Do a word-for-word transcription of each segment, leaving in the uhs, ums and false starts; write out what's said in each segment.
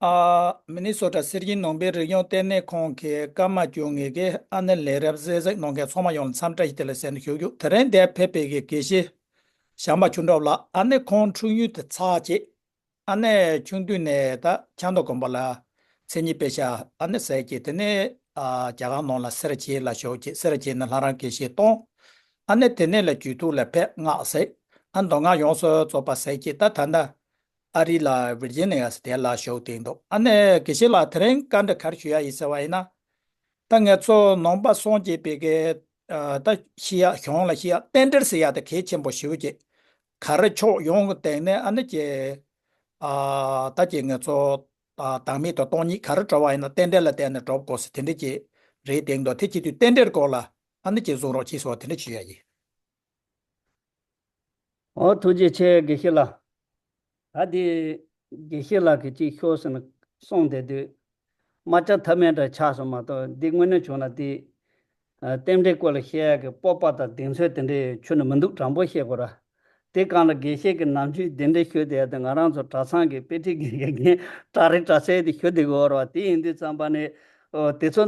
ཨ། མི་ནི་སོ་ཊ་སྲིད་ཀྱི་ནང་པའི་རིག་གཞུང་ལྟེ་གནས་ཁང་གི་ཀརྨ་ཆོས་ངེས་ཀྱིས་ཨ་ནི་ལས་རབས་གཟིགས་གཟིགས་གནང་མཁན་ཚང་མ་ཡོངས་ལ་འཚམས་བཀྲ་ཞིག་དེ་ལ་ཟེར་ནས་ཞུ་རྒྱུ། དེ་རིང་འདིར་ཕེབས་པའི་གི་དགེ་བཤེས་བྱམས་པ་ཆོས་གྲགས་ལགས། ཨ་ནི་ཁོང་འཁྲུངས་ཡུལ་དེ་ཚར་བྱས། ཨ་ནི་ཆུང་དུས་ནས་ད་ཆབ་མདོ་དགོན་པ་ལ་མཚན་ཉིད་དཔེ་ཆ་ཨ་ནི་གསན་བྱས། དེ་ནས་ཨ་རྒྱ་གར་ནང་ལ་སེ་ར་བྱེས་ལ་ཞུགས་བྱས། སེ་ར་བྱེས་ནས་ལྷ་རམས་དགེ་བཤེས་གཏོང་། ཨ་ནི་དེ་ནས་ལ་རྒྱུད་ཐོག་ལ་ཕེབས་སྔགས་གསན། ཨ་མདོ་སྔགས་ཡོངས་སུ་རྫོགས་པ་གསན་བྱས། ད་ད་ལྟ་ཨ་རི་ལ་ཝིར་ཇི་ནི་ཡ་ཟེར་དེ་ལ་བཞུགས་བསྡད་འདུག། ཨ་ནི་དགེ་བཤེས་ལགས་དེ་རིང་བཀའ་འདྲི་ག་རེ་ཞུ་ཡ་ཡིན་ཟེར་བ་ཡིན་ན། ད་ང་ཚོ་ནང་པ་སངས་རྒྱས་པའི་གི་ཨ་ད་ཤེས་ཡ་གཞུང་ལ་ཤེས་ཡ་རྟེན་འབྲེལ་ཟེར་ཡ་དེ་གལ་ཆེན་པོ་ཞེ་པོ་ཅིག། ག་རེ་ཕྱོགས་ཡོངས་ཀྱི་སྟེང་ནས་ཨ་ནི་ཀྱི་ཨ་ད་ཀྱི་ང་ཚོ་ཨ་བདག་མེད་དང་སྟོང་ཉིད་ག་རེ་འགྲོ་བ་ཡིན་ན་རྟེན་འབྲེལ་ལ་བརྟེན་ནས་འགྲོ་དགོས་ཟེར་དེ་འདྲ་ཅིག་རེད་བསྡད་འདུག། དེ་བྱེད་དུས་རྟེན་འབྲེལ་སྐོར་ལ་ཨ་ནི་ཀྱི་གསུང་རོགས་བྱེད་ཟེར་བ་དེ་འདྲ་ཞུ་ཡ་ཡིན། ཨོ་ཐུགས་རྗེ་ཆེ་དགེ་བཤེས་ལགས། ད་འདི་དགེ་བཤེས་ལགས་ཀྱིས་ཅིག་ཤོད་ཟེར་ནས་གསུངས་བསྡད་དུས་མ་བྱ་ཐབས་མེད་འདྲ་ཆགས་སོང་མ་གཏོགས། འདི་དངོས་གནས་བྱུང་ན་འདི་ཨ་རྟེན་འབྲེལ་སྐོར་ལ་བཤད་ཡག་གི་སྤོབས་པ་དང་གདེང་ཚོད་དེ་འདྲའི་ཁྱོན་ནས་མི་འདུག། དྲང་པོ་བཤད་དགོས་ར། དེ་སྒང་ལ་དགེ་བཤེས་ཀྱི་ནམ་རྒྱུན་གདན་འདྲེན་ཞུས་བསྡད་ཡ་དེ་ང་རང་ཚོ་གྲྭ་ཚང་གི་དཔེ་ཁྲིད་ཀྱི་འགན་འཁུར་གྲྭ་རིགས་གྲྭ་སའི་དེ་ཞུ་བསྡད་དགོས་ར་བ། དེ་ཡིན་དུས་ཙམ་པ་ནས་ཨོ་དེ་ཚོ་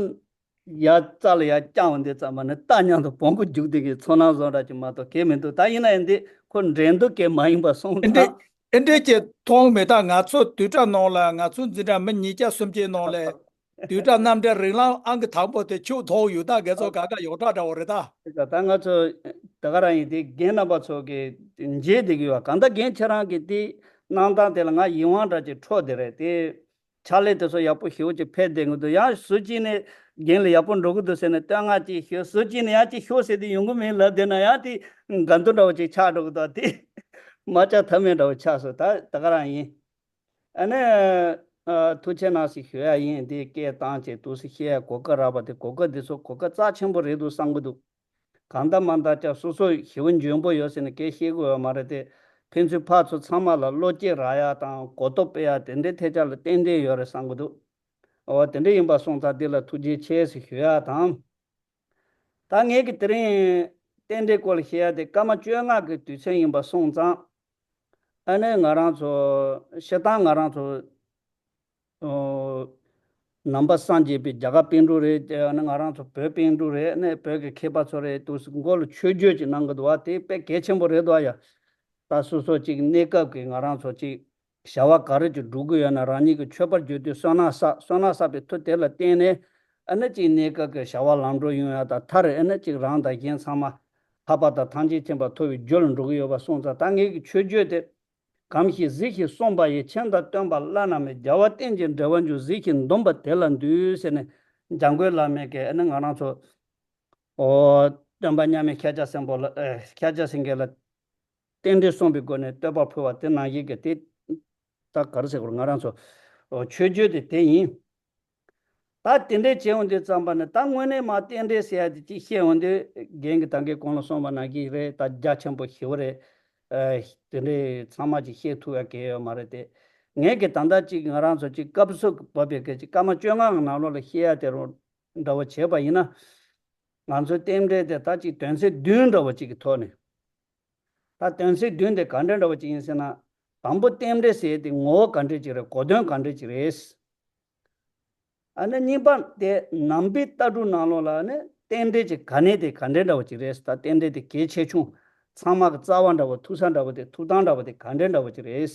ཡ་རྩ་ལ་ཡ་བརྐྱངས་འོང་དུས་ཙམ་པ་ནི་རྟ་མཉམ་དུ་བོང་གུ་རྒྱུག་དེ་གི་ཚོར་སྣང་བཟོ་འདྲ་ཅིག་མ་གཏོགས་གལ་མི་འདུག། ད་ཡིན་ན་ཡང་འདི་ཁོ་འགྲན་བསྡུར་གལ་མ་ཡིན་པ་སོང་ཨེ་འདྲས། ཙང་། ཨེ་འདྲས་ཀྱི་མཐོང་མེད། ད་ང་ཚོ་དུས་གྲྭ་ནང་ལ་ང་ཚོ་འཛིན་གྲྭ་མི་ཉིས་བརྒྱ་སུམ་བརྒྱའི་ནང་ལ་དུས་གྲྭ་རྣམ་གྲྭ་རིགས་ལམ་ཨང་ཀི་དང་པོ་དེ་ཁྱོད་ཐོག་ཡོད། ད་དགེ་ཚོགས་ག་ག་ཡོངས་གྲགས་འདྲ་བོ་རེད་ད། ད་ད་ང་ཚོ་ད་ག་རང་ཡིན་དེ་རྒན་རྣམ་པ་ཚོ་གི་མཇལ་བསྡད་ཀྱི་ཡོད། གང་ལྟར་རྒན་ཁྱེད་རང་གི་དེ་གནང་སྟངས་དེ་ལ་ང་ཡིད་དབང་འདྲ་ཅིག་འཕྲོག་བསྡད་རེད་དེ། ཕྱག་ལས་དེ་ཚོ་ཡག་པོ་ཞེ་པོ་ཅིག་ཕེབས་བསྡད་ཀྱི་འདུག། ཡང་ཟུར་གཅིག་ནས་རྒན་ལ་ཡག་པོ་འགྲོ་གི་འདུག་ཟེར་ནས་བསྟོད་བསྔགས་ཅིག་ཞུ། ཟུར་གཅིག་ནས་ཡང་ཅིག་ཤོག་ཟེར་དུས་ཡོང་གི་མིན་ལབ་བསྡད་ན་ཡང་དེ་འགལ་འདུ་འདྲ་བོ་ཅིག་ཆགས་འགྲོ་གི་འདུག། དེ་མ་བྱ་ཐབས་མེད་འདྲ་བོ་ཆགས་སོང་། ད་ད་ག་རང་ཡིན། ཨ་ནི་ཨ་ཐུགས་རྗེ་གནང་ཟེར་ཞུ་ཡ་ཡིན། དེ་སྐད་བཏང་བྱས་འདུག་སེ་བཤད་ཡ་གོ་སྐབས་རག་པ་དེ་གོ་སྐབས་འདི་ཚོ་གོ་སྐབས་རྩ་ཆེན་པོ་རེད་འདུག་བསམ་གི་འདུག། གང་ལྟར་མ་ལྟར་ཀྱང་སོ་སོ་ཞེ་པོ་འཇོན་པོ་ཡོད་ཟེར་ནས་སྐད་བཤད་དགོས་ཡོད་མ་རེད་དེ། ཕན་ཚུན་ཕར་ཚུར་ཚང་མ་ལ་བློ་སྐྱེད་རག་ཡ་དང་གོ་རྟོགས་སྤེལ་ཡ་དེ་འདྲའི་ཐད་ཀ་ལ་ཏན་ཏན་ཡོད་རེད་བསམ་གི་འདུག། འོ་དེ་འདྲ་ཡིན་པ་སོང་ཙང་འདི་ལ་ཐུགས་རྗེ་ཆེ་ཟེར་ཞུ་ཡ་དང་། ད་ངས་ཀྱི་དེ་རིང་རྟེན་འབྲེལ་སྐོར་ལ་བཤད་ཡ་དེ་སྐར་མ་བཅོ་ལྔ་གི་དུས་ཚོད་ཡིན་པ་སོང་ཙང་། ཨ་ནི་ང་རང་ཚོ་སྤྱིར་བཏང་ང་རང་ཚོ་ཨོ། ནང་པ་སངས་རྒྱས་པའི་རྒྱ་གར་པཎ་གྲུབ་རེད། ཨ་ནི་ང་རང་ཚོ་བོད་པཎ་གྲུབ་རེད། ཨ་ནི་བོད་ཀྱི་མཁས་པ་ཚོ་རེད། དུས་སུ་མགོ་ལ་མཆོད་བརྗོད་ཅིག་གནང་གི་འདུག་བ། དེ་དཔེ་གལ་ཆེན་པོ་རེད་འདུག་ཨ་ཡ། ད་སོ་སོ་ཅིག་གནས་སྐབས་ཀྱི་ང་རང་ཚོ་ཅིག་བྱ་བ་ག་རེ་ཅིག་སྒྲུབ་གི་ཡོད་ན་རང་ཉིད་ཀྱི་མཆོད་པར་བརྗོད་དུས་བསོད་ནམས་བསགས། བསོད་ནམས་བསགས་པའི་མཐུ་དེ་ལ་བརྟེན་ནས་ཨ་ནི་ཅིག་གནས་སྐབས་ཀྱི་བྱ་བ་ལམ་འགྲོ་ཡོང་ཡ་དང་མཐར་ཨ་ནི་ཅིག་རང་དང་གཞན་ཚང་མ་འཕགས་པ་དང་ཐམས་ཅད་མཁྱེན་པ་ཐོབ་པའི་རྒྱུ་ལ་འགྲོ་གི་ཡོད་པ་སོང་ཙང་། ད་ངེད་ཀྱི་མཆོད་བརྗོད་དེ། གང་ཞིག་གཟིགས་ཤིང་བསམ་པ་ཡིས། མཁྱེན་དང་སྟོན་པ་བླ་ན་མེད། རྒྱལ་བ་རྟེན་ཅིང་འབྲེལ་བར་འགྱུར། གཟིགས་ཤིང་འདོམས་པ་དེ་ལ་འདུད་ཟེར་ནས་འཇམ་མགོན་བླ་མའི་གི་ཨ་ནི་ང་རང་ཚོ་ཨོ་སྟོན་པ་མཉམ་མེད་ཤཱཀྱ་སེང་པོ་ལ་ཨེ་ཤཱཀྱ་སེང་གེ་ལ་རྟེན་འབྲེལ་གསུངས་པའི་སྒོ་ནས་བསྟོད་པ་ཕུལ་བ་དེ་ནང་བཞིན་གི་དེ་ད་ག་རེ་ཟེར་དགོས་རེད། ང་རང་ཚོ་ཨོ་མཆོད་བརྗོད་དེ་དེ་ཡིན། ད་དེ་འདྲས་བྱས་འོང་དུས་ཙམ་པ་ནི་ད་དངོས་གནས་མ་རྟེན་འབྲེལ་ཟེར་ཡ་དེ་ཅིག་བཤད་འོང་དུས་རྒན་གྱིས་ད་གིན་གོང་ལ་གསུངས་པ་ནང་བཞིན་རེད། ད་རྒྱ་ཆེན་པོ་ཞེ་པོ་རེད། ཨ་དེ་འདྲས་ཚང་མ་ཅིག་བཤད་ཐུབ་ཡ་གལ་ཡོད་མ་རེད་དེ། ངས་ཀྱི་ད་ལྟ་ཅིག་ང་རང་ཚོ་ཅིག་སྐབས་སུ་བབས་པའི་སྐད་ཅིག་སྐར་མ་བཅོ་ལྔ་གི་ནང་ལོགས་ལ་བཤད་ཡ་དེ་རུ་འདྲ་བོ་བྱས་པ་ཡིན་ན། ང་ཚོའི་རྟེན་འབྲེལ་དེ་ད་ཅིག་དོན་ཚན་བདུན་འདྲ་བོ་ཅིག་གི་ཐོག་ནས། ད་དོན་ཚན་བདུན་དེ་ག་འདྲ་འདྲ་བོ་ཅིག་ཡིན་ཟེར་ན། དང་པོ་རྟེན་འབྲེལ་ཟེར་ཡ་དེ་ངོ་བོ་ག་འདྲ་ཅིག་རེད། གོ་དོན་ག་འདྲ་ཅིག་རེད། ཨ་ནི་གཉིས་པ་དེ་ནང་པའི་ལྟ་གྲུབ་ནང་ལོགས་ལ་ནི་རྟེན་འབྲེལ་གྱི་གལ་གནད་དེ་ག་འདྲ་འདྲ་བོ་ཅིག་རེད། ད་རྟེན་འབྲེལ་དེ་གལ་ཆེ་ཆུང་། ཚང་མ་གི་རྩ་བ་འདྲ་བོ། ཐུག་ས་འདྲ་བོ་དེ། ཐུག་སྟངས་འདྲ་བོ་དེ་ག་འདྲ་འདྲ་བོ་ཅིག་རེད།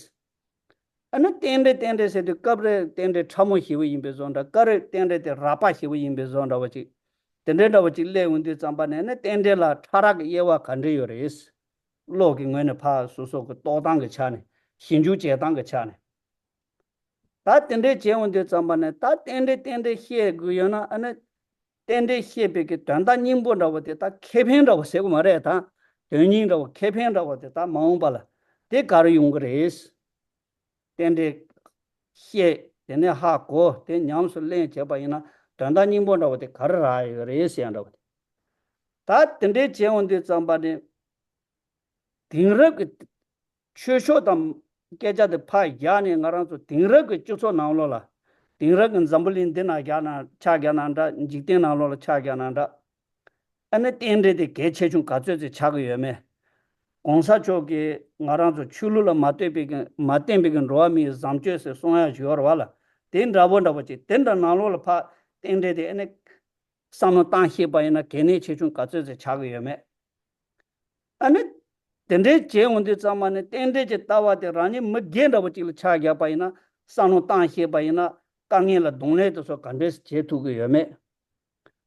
ཨ་ནི་རྟེན་འབྲེལ་རྟེན་འབྲེལ་ཟེར་དུས་སྐབས་རེ་རྟེན་འབྲེལ་ཕྲ་མོ་ཞེ་པོ་ཡིན་པའི་བཟོ་འདྲ། སྐབས་རེ་རྟེན་འབྲེལ་དེ་རགས་པ་ཞེ་པོ་ཡིན་པའི་བཟོ་འདྲ་བོ་ཅིག། དེ་འདྲའི་འདྲ་བོ་ཅིག་སླེབས་འོང་དུས་ཙམ་པ་ནས་ནི་རྟེན་འབྲེལ་ལ་ཕྲ་རགས་ཀྱི་དབྱེ་བ་ག་འདྲ་ཡོད་རེད། བློ་གི་ངོས་ནས་ཕར་སོ་སོ་གི་རྟོགས་སྟངས་ཀྱི་ཆ་ནས། ཞིབ་འཇུག་བྱེད་སྟངས་ཀྱི་ཆ་ནས། ད་དེ་འདྲས་བྱས་འོང་དུས་ཙམ་པ་ནས་ད་རྟེན་འབྲེལ་རྟེན་འབྲེལ་བཤད་དགོས་ཡོད་ན། ཨ་ནི་རྟེན་འབྲེལ་བཤད་པའི་གི་དོན་དག་སྙིང་པོ་འདྲ་བོ་དེ་ད་ཁེ་ཕན་འདྲ་བོ་ཟེར་དགོས་མ་རེད། ད་དོན་སྙིང་འདྲ་བོ་ཁེ་ཕན་འདྲ་བོ་དེ་ད་མ་འོངས་པ་ལ་དེ་ག་རེ་ཡོང་གི་རེད། རྟེན་འབྲེལ་བཤད། དེ་ནས་ཧ་གོ། དེ་ཉམས་སུ་ལེན་བྱས་པ་ཡིན་ན་དོན་དག་སྙིང་པོ་འདྲ་བོ་དེ་ག་རེ་རག་ཡོད་རེད་ཟེར་ཡ་འདྲ་བོ་དེ། ད་དེ་འདྲས་བྱས་འོང་དུས་ཙམ་པ་ནས། དེང་རབས་ཀྱི་ཆོས་ཕྱོགས་དང་སྐད་ཆ་དེ་ཕར་བཞག་ནས། ང་རང་ཚོ་དེང་རབས་ཀྱི་སྤྱི་ཚོགས་ནང་ལོགས་ལ། དེང་རབས་ཀྱི་འཛམ་བུ་གླིང་འདི་ན་བཞག་ན་ཆ་བཞག་ན་འདྲ། འཇིག་རྟེན་ནང་ལོགས་ལ་ཆ་བཞག་ན་འདྲ། ཨ་ནི་རྟེན་འབྲེལ་དེ་གལ་ཆེ་ཆུང་ག་ཚོད་ཅིག་ཆགས་ཀྱི་ཡོད་མེད། གོང་ས་མཆོག་གིས་ང་རང་ཚོ་ཆོས་ལུགས་ལ་མ་བརྟེན་པའི་གི་མ་བརྟེན་པའི་གི་འགྲོ་བ་མིའི་བཟང་སྤྱོད་ཟེར་གསུང་ཡ་ཞིག་ཡོད་རེད་བ་ལ། དེ་འདྲ་པོ་འདྲ་པོ་ཅིག་དེ་འདྲ་ནང་ལོགས་ལ་ཕར་རྟེན་འབྲེལ་དེ་ཨ་ནི་བསམ་བློ་བཏང་ཤེས་པ་ཡིན་ན་གལ་གནད་ཆེ་ཆུང་ག་ཚོད་ཙམ་ཆགས་ཀྱི་ཡོད་མེད། ཨ་ནི་དེ་འདྲའི་བྱས་འོང་དུས་ཙམ་པ་ནི་རྟེན་འབྲེལ་གྱི་ལྟ་བ་དེ་རང་ཉིད་མི་སྒེར་འདྲ་པོ་ཅིག་ལ་ཆ་བཞག་པ་ཡིན་ན། བསམ་བློ་བཏང་ཤེས་པ་ཡིན་ན་དཀའ་ངལ་ལ་གདོང་ལེན་དེ་ཚོ་ག་འདྲས་བྱེད་ཐུབ་ཀྱི་ཡོད་མེད།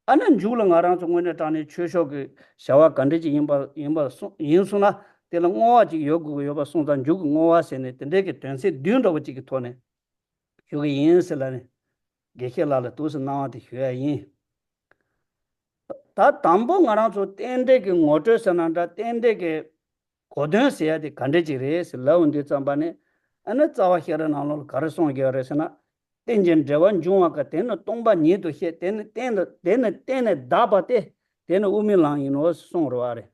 ཨ་ནི་མཇུག་ལ་ང་རང་ཚོ་དངོས་གནས་དྲང་གནས་ཆོས་ཕྱོགས་ཀྱི་བྱ་བ་ག་འདྲ་ཅིག་ཡིན་པ་ཡིན་པ་སོང་ཡིན་སོང་ན། དེ་ལ་བསྔོ་བ་ཅིག་ཡོད་དགོས་ཀྱི་ཡོད་པ་སོང་ཙང་མཇུག་གི་བསྔོ་བ་ཟེར་ནས་དེ་འདྲའི་གི་དོན་ཚན་བདུན་འདྲ་པོ་ཅིག་གི་ཐོག་ནས་ཞུ་གི་ཡིན་ཟེར་ལབ་ནས་དགེ་བཤེས་ལགས་ལ་ཏོག་ཙམ་གནང་བ་དེ་ཞུ་ཡ་ཡིན། ད་དང་པོ་ང་རང་ཚོ་རྟེན་འབྲེལ་གྱི་ངོ་སྤྲོད་ཟེར་ན་འདྲ། རྟེན་འབྲེལ་གྱི་གོ་དོན་ཟེར་ཡ་དེ་ག་འདྲ་ཅིག་རེད་ཟེར་ལབ་འོང་དུས་ཙམ་པ་ནས། ཨ་ནི་རྩ་བ་ཤེས་རབ་ནང་ལོགས་ལ་ག་རེ་གསུངས་ཡོད་རེད་ཟེར་ན། རྟེན་ཅིང་འབྲེལ་བར་འབྱུང་བ་དག་དེ་ནི་སྟོང་པ་ཉིད་དུ་ཤེས། དེ་ནི་རྟེན་དུ་དེ་ནི་རྟེན་ནས་དག་པ་སྟེ། དེ་ནི་དབུ་མའི་ལམ་ཡིན་ནོ་གསུངས་རེད་བ་རེད།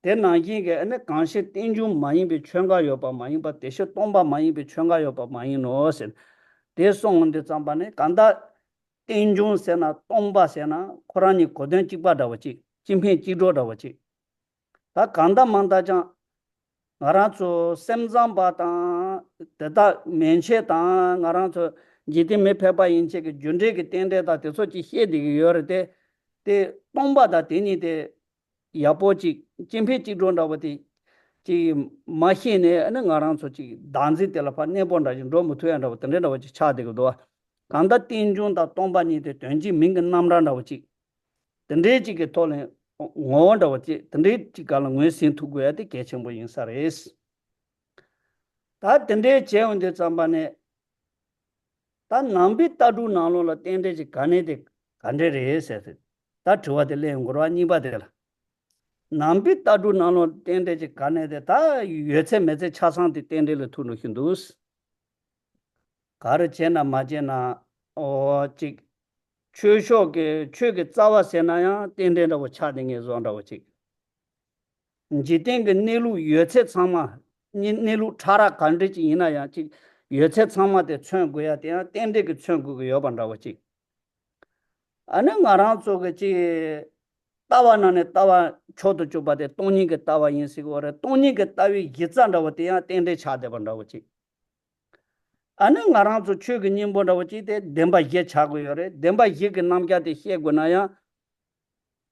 དེ་ནང་བཞིན་གྱི་ཨ་ནི་གང་ཕྱིར་རྟེན་འབྱུང་མ་ཡིན་པའི་ཆོས་འགའ་ཡོད་པ་མ་ཡིན་པར། དེ་ཕྱིར་སྟོང་པ་མ་ཡིན་པའི་ཆོས་འགའ་ཡོད་པ་མ་ཡིན་ནོ་ཟེར། དེ་གསུངས་འོང་དུས་ཙམ་པ་ནས་གང་ལྟར་རྟེན་འབྱུང་ཟེར་ན་སྟོང་པ་ཟེར་ན་ཁོ་རང་གཉིས་གོ་དོན་གཅིག་པ་འདྲ་བ་ཅིག་གཅིག་ཕན་གཅིག་གྲོགས་འདྲ་བ་ཅིག་ད་གང་ལྟར་མང་ལྟར་ཀྱང་ང་རང་ཚོ་སེམས་ཙམ་པ་དང་དེ་དག་མན་ཆད་དང་། ང་རང་ཚོ་འཇིག་རྟེན་མི་ཕལ་པ་ཡན་ཆད་ཀྱི་རྒྱུ་འབྲས་ཀྱི་རྟེན་འབྲེལ་དང་དེ་ཚོ་ཅིག་བཤད་བསྡད་ཀྱི་ཡོད་རེད་དེ། དེ་སྟོང་པ་དང་དེ་གཉིས་དེ་ཡག་པོ་ཅིག་གཅིག་ཕན་གཅིག་གྲོགས་འདྲ་བོ་དེ་ཅིག་མ་ཤེས་ནས། ཨ་ནི་ང་རང་ཚོ་ཅིག་བདག་འཛིན་དེ་ལ་ཕར་གནས་སྤོ་འདྲ་ཞིག་འགྲོ་མི་ཐུབ་ཡ་འདྲ་བོ་དེ་འདྲ་འདྲ་བོ་ཅིག་ཆགས་བསྡད་ཀྱི་འདུག་བ། གང་ལྟར་རྟེན་འབྱུང་དང་སྟོང་པ་ཉིད་དེ་དོན་གཅིག་མིང་གི་རྣམ་གྲངས་འདྲ་བོ་ཅིག་དེ་འདྲའི་ཅིག་གི་ཐོག་ནས་ངོ་བོ་འདྲ་བོ་ཅིག་དེ་འདྲའི་ཅིག་སྒང་ལ་ངོས་ཟིན་ཐུབ་དགོས་ཡ་དེ་གལ་ཆེན་པོ་ཡིན་ས་རེད། ད་དེ་འདྲའི་བྱས་འོང་དུས་ཙམ་པ་ནས། ད་ནང་པའི་ལྟ་གྲུབ་ནང་ལོགས་ལ་རྟེན་འབྲེལ་གྱི་གལ་གནད་དེ་ག་འདྲས་རེད་ཟེར་ཟེར། ད་དྲི་བ་དེ་སླེབས་ཡོང་གི་རེད་བ། གཉིས་པ་དེ་ལ། ནང་པའི་ལྟ་གྲུབ་ནང་ལོགས་རྟེན་འབྲེལ་གྱི་གལ་གནད་དེ་ད་ཡོད་ཚད་མེད་ཚད་ཆ་ཚང་དེ་རྟེན་འབྲེལ་ལ་ཐུག་འགྲོ་བཞིན་འདུག་ག་རེ་བྱས་ན་མ་བྱས་ན། ཨོ་ཅིག་ཆོས་ཕྱོགས་ཀྱི་ཆོས་ཀྱི་རྩ་བ་ཟེར་ན་ཡང་རྟེན་འབྲེལ་འདྲ་བོ་ཆགས་བསྡད་མཁན་བཟོ་འདྲ་བོ་ཅིག་འཇིག་རྟེན་གྱི་གནས་ལུགས་ཡོད་ཚད་ཚང་མ། གནས་གནས་ལུགས་ཕྲ་རགས་ག་འདྲ་ཅིག་ཡིན་ན་ཡང་ཅིག་ཡོད་ཚད་ཚང་མ་དེ་མཚོན་དགོས་ཡ་དེ་ཡང་རྟེན་འབྲེལ་གྱིས་མཚོན་དགོས་ཀྱི་ཡོད་པ་འདྲ་བོ་ཅིག་ཨ་ནི་ང་རང་ཚོ་གི་ཅིག་ལྟ་བ་ནང་ནས་ལྟ་བ་མཆོག་ཏུ་གྱུར་པ་དེ་སྟོང་ཉིད་ཀྱི་ལྟ་བ་ཡིན་ཟེར་གྱི་ཡོད་རེད། སྟོང་ཉིད་ཀྱི་ལྟ་བའི་གཞི་རྩ་འདྲ་བོ་དེ་ཡང་རྟེན་འབྲེལ་ཆགས་བསྡད་པ་འདྲ་བོ་ཅིག་ཨ་ནི་ང་རང་ཚོ་ཆོས་ཀྱི་སྙིང་པོ་འདྲ་བོ་ཅིག་དེ་བདེན་པ་བཞི་ཆགས་ཀྱི་ཡོད་རེད། བདེན་པ་བཞི་གི་རྣམ་གཞག་དེ་བཤད་དགོས་ན་ཡང་།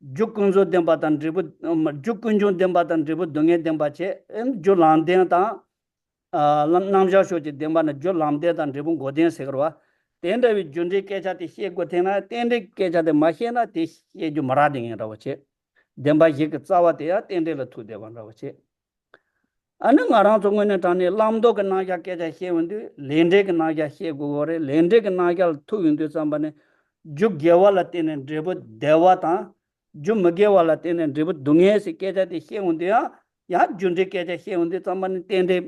རྒྱུ་ཀུན་རྫོབ་བདེན་པ་དང་འབྲས་བུ། རྒྱུ་ཀུན་འབྱུང་བདེན་པ་དང་འབྲས་བུ་སྡུག་བསྔལ་བདེན་པ་བྱས། རྒྱུ་ལམ་བདེན་དང་། ཨ་ལམ་རྣམ་གཞག་ཕྱོགས་ཀྱི་བདེན་པ་ནི་རྒྱུ་ལམ་བདེན་དང་འབྲས་བུ་འགོག་བདེན་ཟེར་གི་རེད་བ། དེ་འདྲ་བའི་རྒྱུ་འབྲས་སྐད་ཆ་དེ་བཤད་དགོས་ཐེངས་ན་རྟེན་འབྲེལ་སྐད་ཆ་དེ་མ་བཤད་ན་དེ་བཤད་རྒྱུ་མ་རག་དེ་ངས་འདྲ་བོ་བྱས། བདེན་པ་བཞི་གི་རྩ་བ་དེ་ཡང་རྟེན་འབྲེལ་ལ་ཐུག་བསྡད་པ་འདྲ་བོ་བྱས། ཨ་ནི་ང་རང་ཚོ་དངོས་གནས་དྲང་གནས་བླང་དོར་གྱི་རྣམ་གཞག་སྐད་ཆ་བཤད་འོང་དུས་ལས་འབྲས་ཀྱི་རྣམ་གཞག་བཤད་དགོས་ཀྱི་རེད། ལས་འབྲས་ཀྱི་རྣམ་གཞག་ལ་ཐུག་ཡོང་དུས་ཙམ་པ་ནས་རྒྱུ་དགེ་བ་ལ་བརྟེན་ནས་འབྲས་བུ་བདེ་བ་དང་། རྒྱུ་མི་དགེ་བ་ལ་བརྟེན་ནས་འབྲས་བུ་སྡུག་བསྔལ་ཟེར་སྐད་ཆ་དེ་བཤད་འོང་དུས་ཡང་ཡང་རྒྱུ་འབྲས་སྐད་ཆ་བཤད་འོང་དུས་ཙམ་པ་ནས་རྟེན་འབྲེལ་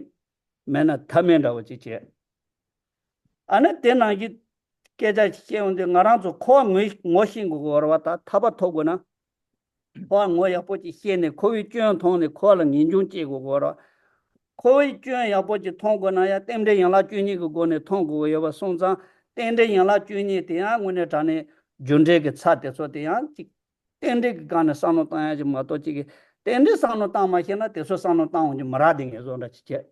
མེད་ན་ཐབས་མེད་འདྲ་བོ་ཅིག་བྱས། ཨ་ནི་དེ་ནང་བཞིན་སྐད་ཆ་བཤད་འོང་དུས་ང་རང་ཚོ་འཁོར་བ་ངོ་ངོ་ཤེས་དགོས་ཀྱི་རེད་བ། ད་ཐར་པ་ཐོབ་དགོས་ན། འཁོར་བ་ངོ་ཡག་པོ་ཅིག་ཤེས་ནས་འཁོར་བའི་སྐྱོན་མཐོང་ནས་འཁོར་བ་ལ་ངེས་འབྱུང་སྐྱེ་དགོས་ཀྱི་རེད། འཁོར་བའི་སྐྱོན་ཡག་པོ་ཅིག་མཐོང་དགོས་ན་ཡང་རྟེན་འབྲེལ་ཡན་ལག་བཅུ་གཉིས་ཀྱི་སྒོ་ནས་མཐོང་དགོས་ཀྱི་ཡོད་པ་སོང་ཙང་། རྟེན་འབྲེལ་ཡན་ལག་བཅུ་གཉིས་དེ་ཡང་དངོས་གནས་དྲང་གནས་རྒྱུ་འབྲས་ཀྱི་ཚད་དེ་ཚོ་དེ་ཡང་ཅིག་རྟེན་འབྲེལ་གྱི་སྒང་ནས་བསམ་བློ་བཏང་ཡ་ཅིག་མ་གཏོགས་ཅིག་གིས་རྟེན་འབྲེལ་བསམ་བློ་བཏང་མ་ཤེས་ན་དེ་ཚོ་བསམ་བློ་བཏང་འོང་རྒྱུ་མ་རག་དེ་ངས་བཟོ་འདྲ་ཅིག་བྱས།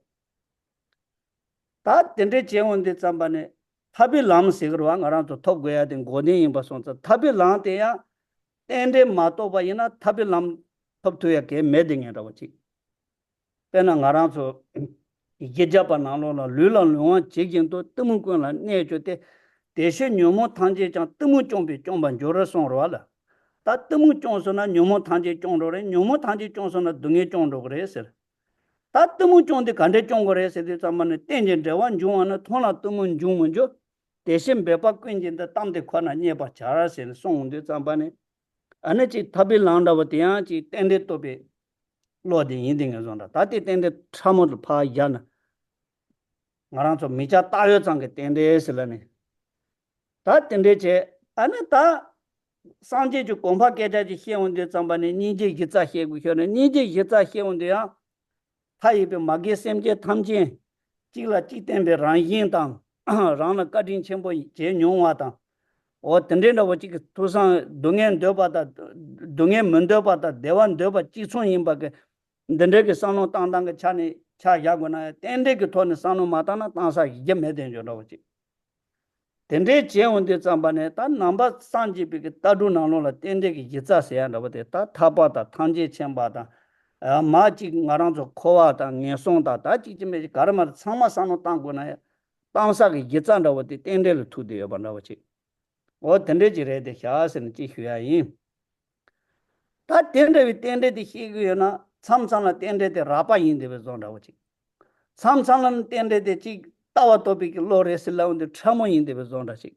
ད་དེ་འདྲའི་བྱས་འོང་དུས་ཙམ་པ་ནས་ཐར་པའི་ལམ་ཟེར་གི་རེད་བ། ང་རང་ཚོ་ཐོབ་དགོས་ཡ་དེ་འགོག་བདེན་ཡིན་པ་སོང་ཙང་། ཐར་པའི་ལམ་དེ་ཡང་རྟེན་འབྲེལ་མ་གཏོགས་པ་ཡིན་ན་ཐར་པའི་ལམ་ཐོབ་ཐུབ་ཡ་གལ་མེད་དེ་ངས་འདྲ་བོ་ཅིག་དཔེར་ན་ང་རང་ཚོ་གཞི་བརྒྱ་པ་ནང་ལོགས་ལ། ལུས་ལ་ལོང་བ་ཇི་བཞིན་དུ། གཏི་མུག་ཀུན་ལ་གནས་གྱུར་ཏེ། དེ་ཕྱིར་ཉོན་མོངས་ཐམས་ཅད་ཀྱང་། གཏི་མུག་བཅོམ་པས་བཅོམ་པར་འགྱུར་རོ་གསུངས་རེད་བ་ལ། ད་གཏི་མུག་བཅོམ་སོང་ན་ཉོན་མོངས་ཐམས་ཅད་བཅོམ་འགྲོ་རེད། ཉོན་མོངས་ཐམས་ཅད་བཅོམ་སོང་ན་སྡུག་བསྔལ་བཅོམ་འགྲོ་གི་རེད་ཟེར། ད་གཏི་མུག་བཅོམ་དེ་ག་འདྲས་བཅོམ་དགོས་རེད་ཟེར་དུས་ཙམ་པ་ནི། རྟེན་ཅིང་འབྲེལ་བར་འབྱུང་བ་ནི། མཐོང་ལ་གཏི་མུག་འབྱུང་མི་འགྱུར། དེ་ཕྱིར་འབད་པ་ཀུན་གྱིས་འདི། གཏམ་དེ་ཁོ་ན་རྙེད་པར་བྱ་ཟེར་ནས་གསུངས་འོང་དུས་ཙམ་པ་ནི། ཨ་ནི་ཅིག་ཐར་པའི་ལམ་འདྲ་བོ་དེ་ཡང་ཅིག་རྟེན་འབྲེལ་རྟོགས་པའི་བློ་དེ་ཡིན་དེ་ངས་བཟོ་འདྲ། ད་དེ་རྟེན་འབྲེལ་ཕྲ་མོ་དུ་ཕར་བཞག་ན། ང་རང་ཚོ་མི་སྐྱ་བལྟ་ཡོད་ཙང་གི་རྟེན་འབྲེལ་ཟེར་ལ་ནི། ད་དེ་འདྲས་བྱས། ཨ་ནི་ད་སངས་རྒྱས་ཀྱི་གོ་འཕང་སྐད་ཆ་ཅིག་བཤད་འོང་དུས་ཙམ་པ་ནི་སྙིང་རྗེ་གཞི་རྩ་བཤད་དགོས་ཤོར་ནས། སྙིང་རྗེ་གཞི་རྩ་བཤད་འོང་དུས་ཡང་མཐའ་ཡས་པའི་མ་རྒན་སེམས་ཅན་ཐམས་ཅད་གཅིག་ལ་གཅིག་བརྟེན་པའི་རང་བཞིན་དང་། རང་ལ་བཀའ་དྲིན་ཆེན་པོ་བྱས་མྱོང་བ་དང་། འོ་དེ་འདྲའི་འདྲ་བོ་གཅིག་གི་ཐུགས་བསམ། སྡུག་བསྔལ་འདོད་པ་དང་། སྡུག་བསྔལ་མི་འདོད་པ་དང་བདེ་བ་འདོད་པ་གཅིག་མཚུངས་ཡིན་པ་གི་འདི་འདྲའི་གི་བསམ་བློ་བཏང་སྟངས་ཀྱི་ཆ་ནས་ཆ་བཞག་དགོས་ན་ཡང་། རྟེན་འབྲེལ་གྱི་ཐོག་ནས་བསམ་བློ་མ་བཏང་ན་བཏང་ས་ཡི་རྒྱུ་མེད་དེ་འཇོག་འདྲ་བོ་ཅིག་དེ་འདྲའི་བྱས་འོང་དུས་ཙམ་པ་ནས་ད་ནང་པ་སངས་རྒྱས་པའི་གི་ལྟ་གྲུབ་ནང་ལོགས་ལ་རྟེན་འབྲེལ་གྱི་གཞི་རྩ་ཟེར་ཡ་འདྲ་བོ་དེ་ད་ཐར་པ་དང་ཐམས་ཅད་མཁྱེན་པ་དང་། ཨ། མ་གཅིག་ང་རང་ཚོ་འཁོར་བ་དང་ངན་སོང་དང་ད་གཅིག་གཅིག་མེད་ཅིག་ག་རེ་མ་རེད་ཚང་མ་བསམ་བློ་བཏང་དགོས་ན་ཡང་བཏང་ས་གི་གཞི་རྩ་འདྲ་བོ་དེ་རྟེན་འབྲེལ་ལ་ཐུག་བསྡད་ཡོད་པ་འདྲ་བོ་ཅིག་འོ་དེ་འདྲས་ཅིག་རེད་དེ་ཤག་ཟེར་ནས་ཅིག་ཞུ་ཡ་ཡིན། ད་དེ་འདྲ་བའི་རྟེན་འབྲེལ་དེ་ཤེས་ཀྱི་ཡོད་ན་མཚམས་མཚམས་ལ་རྟེན་འབྲེལ་དེ་རགས་པ་ཡིན་བསྡད་པའི་བཟོ་འདྲ་བོ་ཅིག་མཚམས་མཚམས་ལ་རྟེན་འབྲེལ་དེ་ཅིག་ལྟ་བ་རྟོགས་པའི་གི་བློ་རེད་ཟེར་ལབ་འོང་དུས་ཕྲ་མོ་ཡིན་བསྡད་པའི་བཟོ་འདྲ་ཅིག་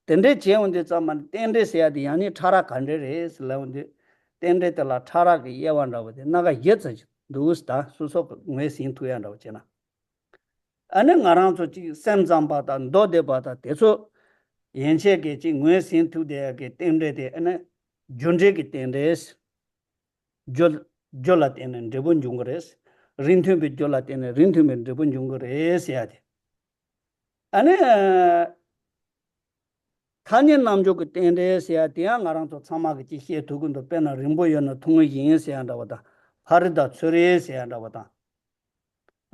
དེ་འདྲས་བྱས་འོང་དུས་ཙམ་པ་ནི་རྟེན་འབྲེལ་ཟེར་ཡ་དེ་ཡང་ནི་ཕྲ་རགས་ག་འདྲས་རེད་ཟེར་ལབ་འོང་དུས། རྟེན་འབྲེལ་དེ་ལ་ཕྲ་རགས་ཀྱི་དབྱེ་བ་འདྲ་བོ་དེ་སྣ་ཁ་བཞི་ཙམ་ཞིག་འདུག་ད་སོ་སོ་གི་ངོས་ཟིན་ཐུབ་ཡ་འདྲ་བོ་བྱས་ན། ཨ་ནི་ང་རང་ཚོ་ཅིག་སེམས་ཙམ་པ་དང་མདོ་སྡེ་པ་དང་དེ་ཚོ་ཡན་ཆད་ཀྱིས་ཅིག་ངོས་ཟིན་ཐུབ་བསྡད་ཡ་གི་རྟེན་འབྲེལ་དེ་ཨ་ནི་རྒྱུ་འབྲས་ཀྱི་རྟེན་འབྲེལ། རྒྱུ། རྒྱུ་ལ་བརྟེན་ནས་འབྲས་བུ་འབྱུང་གི་རེད། རིགས་མཐུན་པའི་རྒྱུ་ལ་བརྟེན་ནས་རིགས་མཐུན་པའི་འབྲས་བུ་འབྱུང་གི་རེད་ཟེར་ཡ་དེ། ཨ་ནི། ཐ་སྙད་རྣམ་འཇོག་གི་རྟེན་འབྲེལ་ཟེར་ཡ་དེ་ཡང་ང་རང་ཚོ་ཚང་མ་གིས་ཅིག་ཤེས་ཐུབ་ཀྱི་འདུག་དཔེར་ན་རིང་པོ་ཡོད་ན་ཐུང་ངུ་ཡིན་ཟེར་ཡ་འདྲ་བོ་དང་། ཕ་རི་དང་ཚུ་རི་ཟེར་ཡ་འདྲ་བོ་དང་།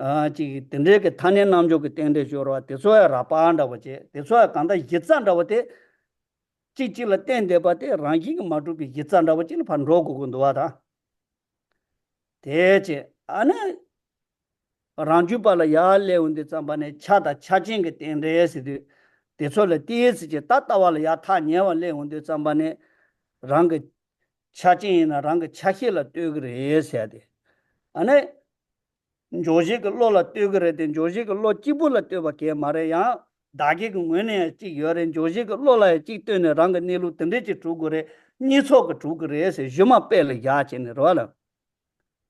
ཨ། ཅིག་དེ་འདྲའི་གི་ཐ་སྙད་རྣམ་འཇོག་གི་རྟེན་འབྲེལ་ཤོར་བ་དེ་ཚོ་ཡང་རགས་པ་འདྲ་བོ་བྱས། དེ་ཚོ་ཡང་གང་ལྟར་གཞི་རྩ་འདྲ་བོ་དེ། གཅིག་གཅིག་ལ་བརྟེན་བསྡད་པ་དེ་རང་བཞིན་གྱིས་མ་གྲུབ་པའི་གཞི་རྩ་འདྲ་བོ་གཅིག་ལ་ཕར་འགྲོ་དགོས་ཀྱི་འདུག་བ་དང་། དེ་བྱས་ཨ་ནི། རང་རྒྱུད་པ་ལ་ཡར་སླེབས་འོང་དུས་ཙམ་པ་ནས་ཆ་དང་ཆ་ཅན་གྱི་རྟེན་འབྲེལ་ཟེར་དུས། དེ་ཚོ་ལ་ཏོག་ཙམ་ཅིག་ད་ལྟ་བ་ལ་ཡར་ཐག་ཉེ་བ་སླེབས་འོང་དུས་ཙམ་པ་ནས། རང་གི་ཆ་ཅན་ཡིན་ན་རང་གི་ཆ་ཤས་ལ་ལྟོས་ཀྱི་རེད་ཟེར་ཏེ། ཨ་ནི། འཇོག་བྱེད་ཀྱི་བློ་ལ་ལྟོས་ཀྱི་རེད་དེ་འཇོག་བྱེད་ཀྱི་བློ་གཅིག་པུ་ལ་ལྟོས་པ་གང་ཡང་མ་རེད། ཡང་བདག་གི་ངོས་ནས་ཡང་གཅིག་ཡོད་རེད། འཇོག་བྱེད་ཀྱི་བློ་ལ་ཡང་གཅིག་ལྟོས་ནས་རང་གི་གནས་ལུགས་དེ་འདྲས་ཅིག་གྲུབ་དགོས་རེད། གཉིས་ཚོགས་ཀྱི་གྲུབ་དགོས་རེད་ཟེར་གཞི་མ་དཔེ་ལ་བཞག་བྱས་ནས་རེད་བ་ལ།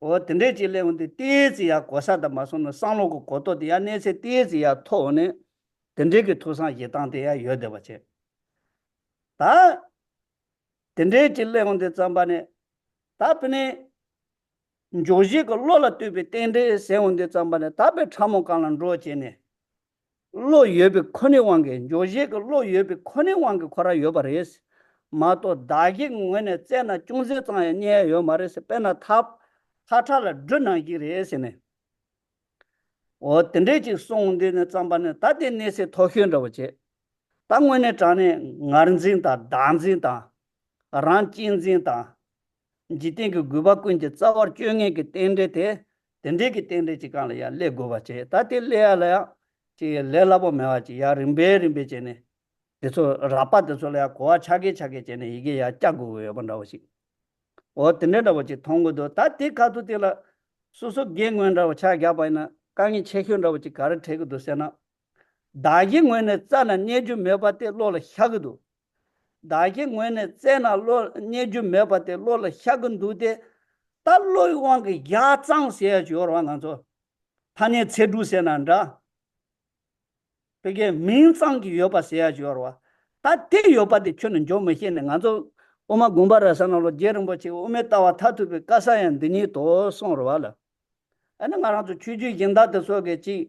འོ་དེ་འདྲས་ཅིག་སླེབས་འོང་དུས་ཏོག་ཙམ་ཡང་གོ་ས་དང་མ་སོང་ན་བསམ་བློ་གི་གོ་རྟོགས་དེ་ཡང་གནས་ཚད་ཏོག་ཙམ་ཡང་མཐོ་བ་ནས་དེ་འདྲས་ཀྱི་ཐོས་བསམ་བྱེད་སྟངས་དེ་ཡང་ཡོད་བསྡད་པ་བྱས། ད། དེ་འདྲའི་ཅིག་སླེབས་འོང་དུས་ཙམ་པ་ནས། ད་དཔེར་ན། འཇོག་བྱེད་ཀྱི་བློ་ལ་ལྟོས་པའི་རྟེན་འབྲེལ་ཟེར་འོང་དུས་ཙམ་པ་ནས་ད་དཔེ་ཕྲ་མོ་སྒང་ལ་འགྲོ་བྱས་ནས། བློ་ཡོད་པའི་ཁོ་ནའི་དབང་གིས་འཇོག་བྱེད་ཀྱི་བློ་ཡོད་པའི་ཁོ་ནའི་དབང་གིས་ཁོ་རང་ཡོད་པ་རེད། མ་གཏོགས་བདག་གི་ངོས་ནས་བཙལ་ན་ཅུང་ཟད་ཙམ་ཡང་རྙེད་ཡ་ཡོད་མ་རེད་ཟེར། དཔེར་ན་ཐག་ཐག་ཁྲ་ལ་སྦྲུལ་ནང་བཞིན་རེད་ཟེར་ནས། འོ་དེ་འདྲས་ཅིག་གསུངས་འདི་ནས་ཙམ་པ་ནས་ད་དེ་གནས་ཚད་མཐོ་ཤོས་འདྲ་བོ་བྱས། ད་དངོས་གནས་དྲང་གནས་ངར་འཛིན་དང་བདག་འཛིན་དང་། རང་གཅེས་འཛིན་དང་། འཇིག་རྟེན་གྱི་རྒུད་པ་ཀུན་གྱི་རྩ་བར་གཅོད་ངེས་ཀྱི་རྟེན་འབྲེལ་དེ། དེ་འདྲས་ཀྱི་རྟེན་འབྲེལ་ཅིག་སྒང་ལ་ཡང་སླེབས་དགོས་པ་བྱས། ད་དེ་སླེབས་ཡ་ལ་ཡང་ཅིག་ལས་སླ་པོ་མེད་པ་ཅིག་ཡར་རིམ་པས་རིམ་པས་བྱས་ནས། དེ་ཚོ་རགས་པ་དེ་ཚོ་ལ་ཡང་གོ་བ་ཆ་གེ་ཆ་གེ་བྱས་ནས་ཡི་གེ་ཡར་བཀྱག་དགོས་ཀྱི་ཡོད་པ་འདྲ་བོ་ཞིག་འོ་དེ་འདྲ་འདྲ་བོ་ཅིག་མཐོང་གི་འདུག་ད་དེ་ཁ་ཐུག་དེ་ལ་སོ་སོ་སྒེར་ངོས་འདྲ་བོ་ཆ་བཞག་པ་ཡིན་ན་དཀའ་ངལ་ཆེ་ཤོས་འདྲ་བོ་ཅིག་ག་རེ་འཕྲད་ཀྱི་འདུག་ཟེར་ན། བདག་གི་ངོས་ནས་བཙལ་ན་རྙེད་རྒྱུ་མེད་པ་དེ་བློ་ལ་ཤར་གྱི་འདུག་བདག་གི་ངོས་ནས་བཙལ་ན་བློ་རྙེད་རྒྱུ་མེད་པ་དེ་བློ་ལ་ཤར་གྱི་འདུག་སྟེ། ད་བློའི་དབང་གིས་བཞག་ཙང་ཟེར་ཡ་ཅིག་ཡོད་རེད་བ་ང་ཚོ། ཐ་སྙད་ཚིག་གྲུབ་ཟེར་ན་འདྲ། ཕ་གིའི་མིང་ཙམ་གྱིས་ཡོད་པ་ཟེར་ཡ་ཅིག་ཡོད་རེད་བ། ད་དེ་ཡོད་པ་དེ་ཁྱོན་ནས་འཇོག་མི་ཤེས་ནས་ང་ཚོ་དབུ་མ་དགོངས་པ་རབ་གསལ་ནང་ལོགས་རྗེ་རིན་པོ་ཆེས་དབུ་མའི་ལྟ་བ་མཐར་ཐུག་པའི་དཀའ་ས་ཡང་འདི་ཉིད་དོ་གསུངས་རེད་བ་ལ། ཨ་ནི་ང་རང་ཚོ་ཆོས་བརྒྱུད་གཞན་དག་དེ་ཚོ་གིས་ཅིག་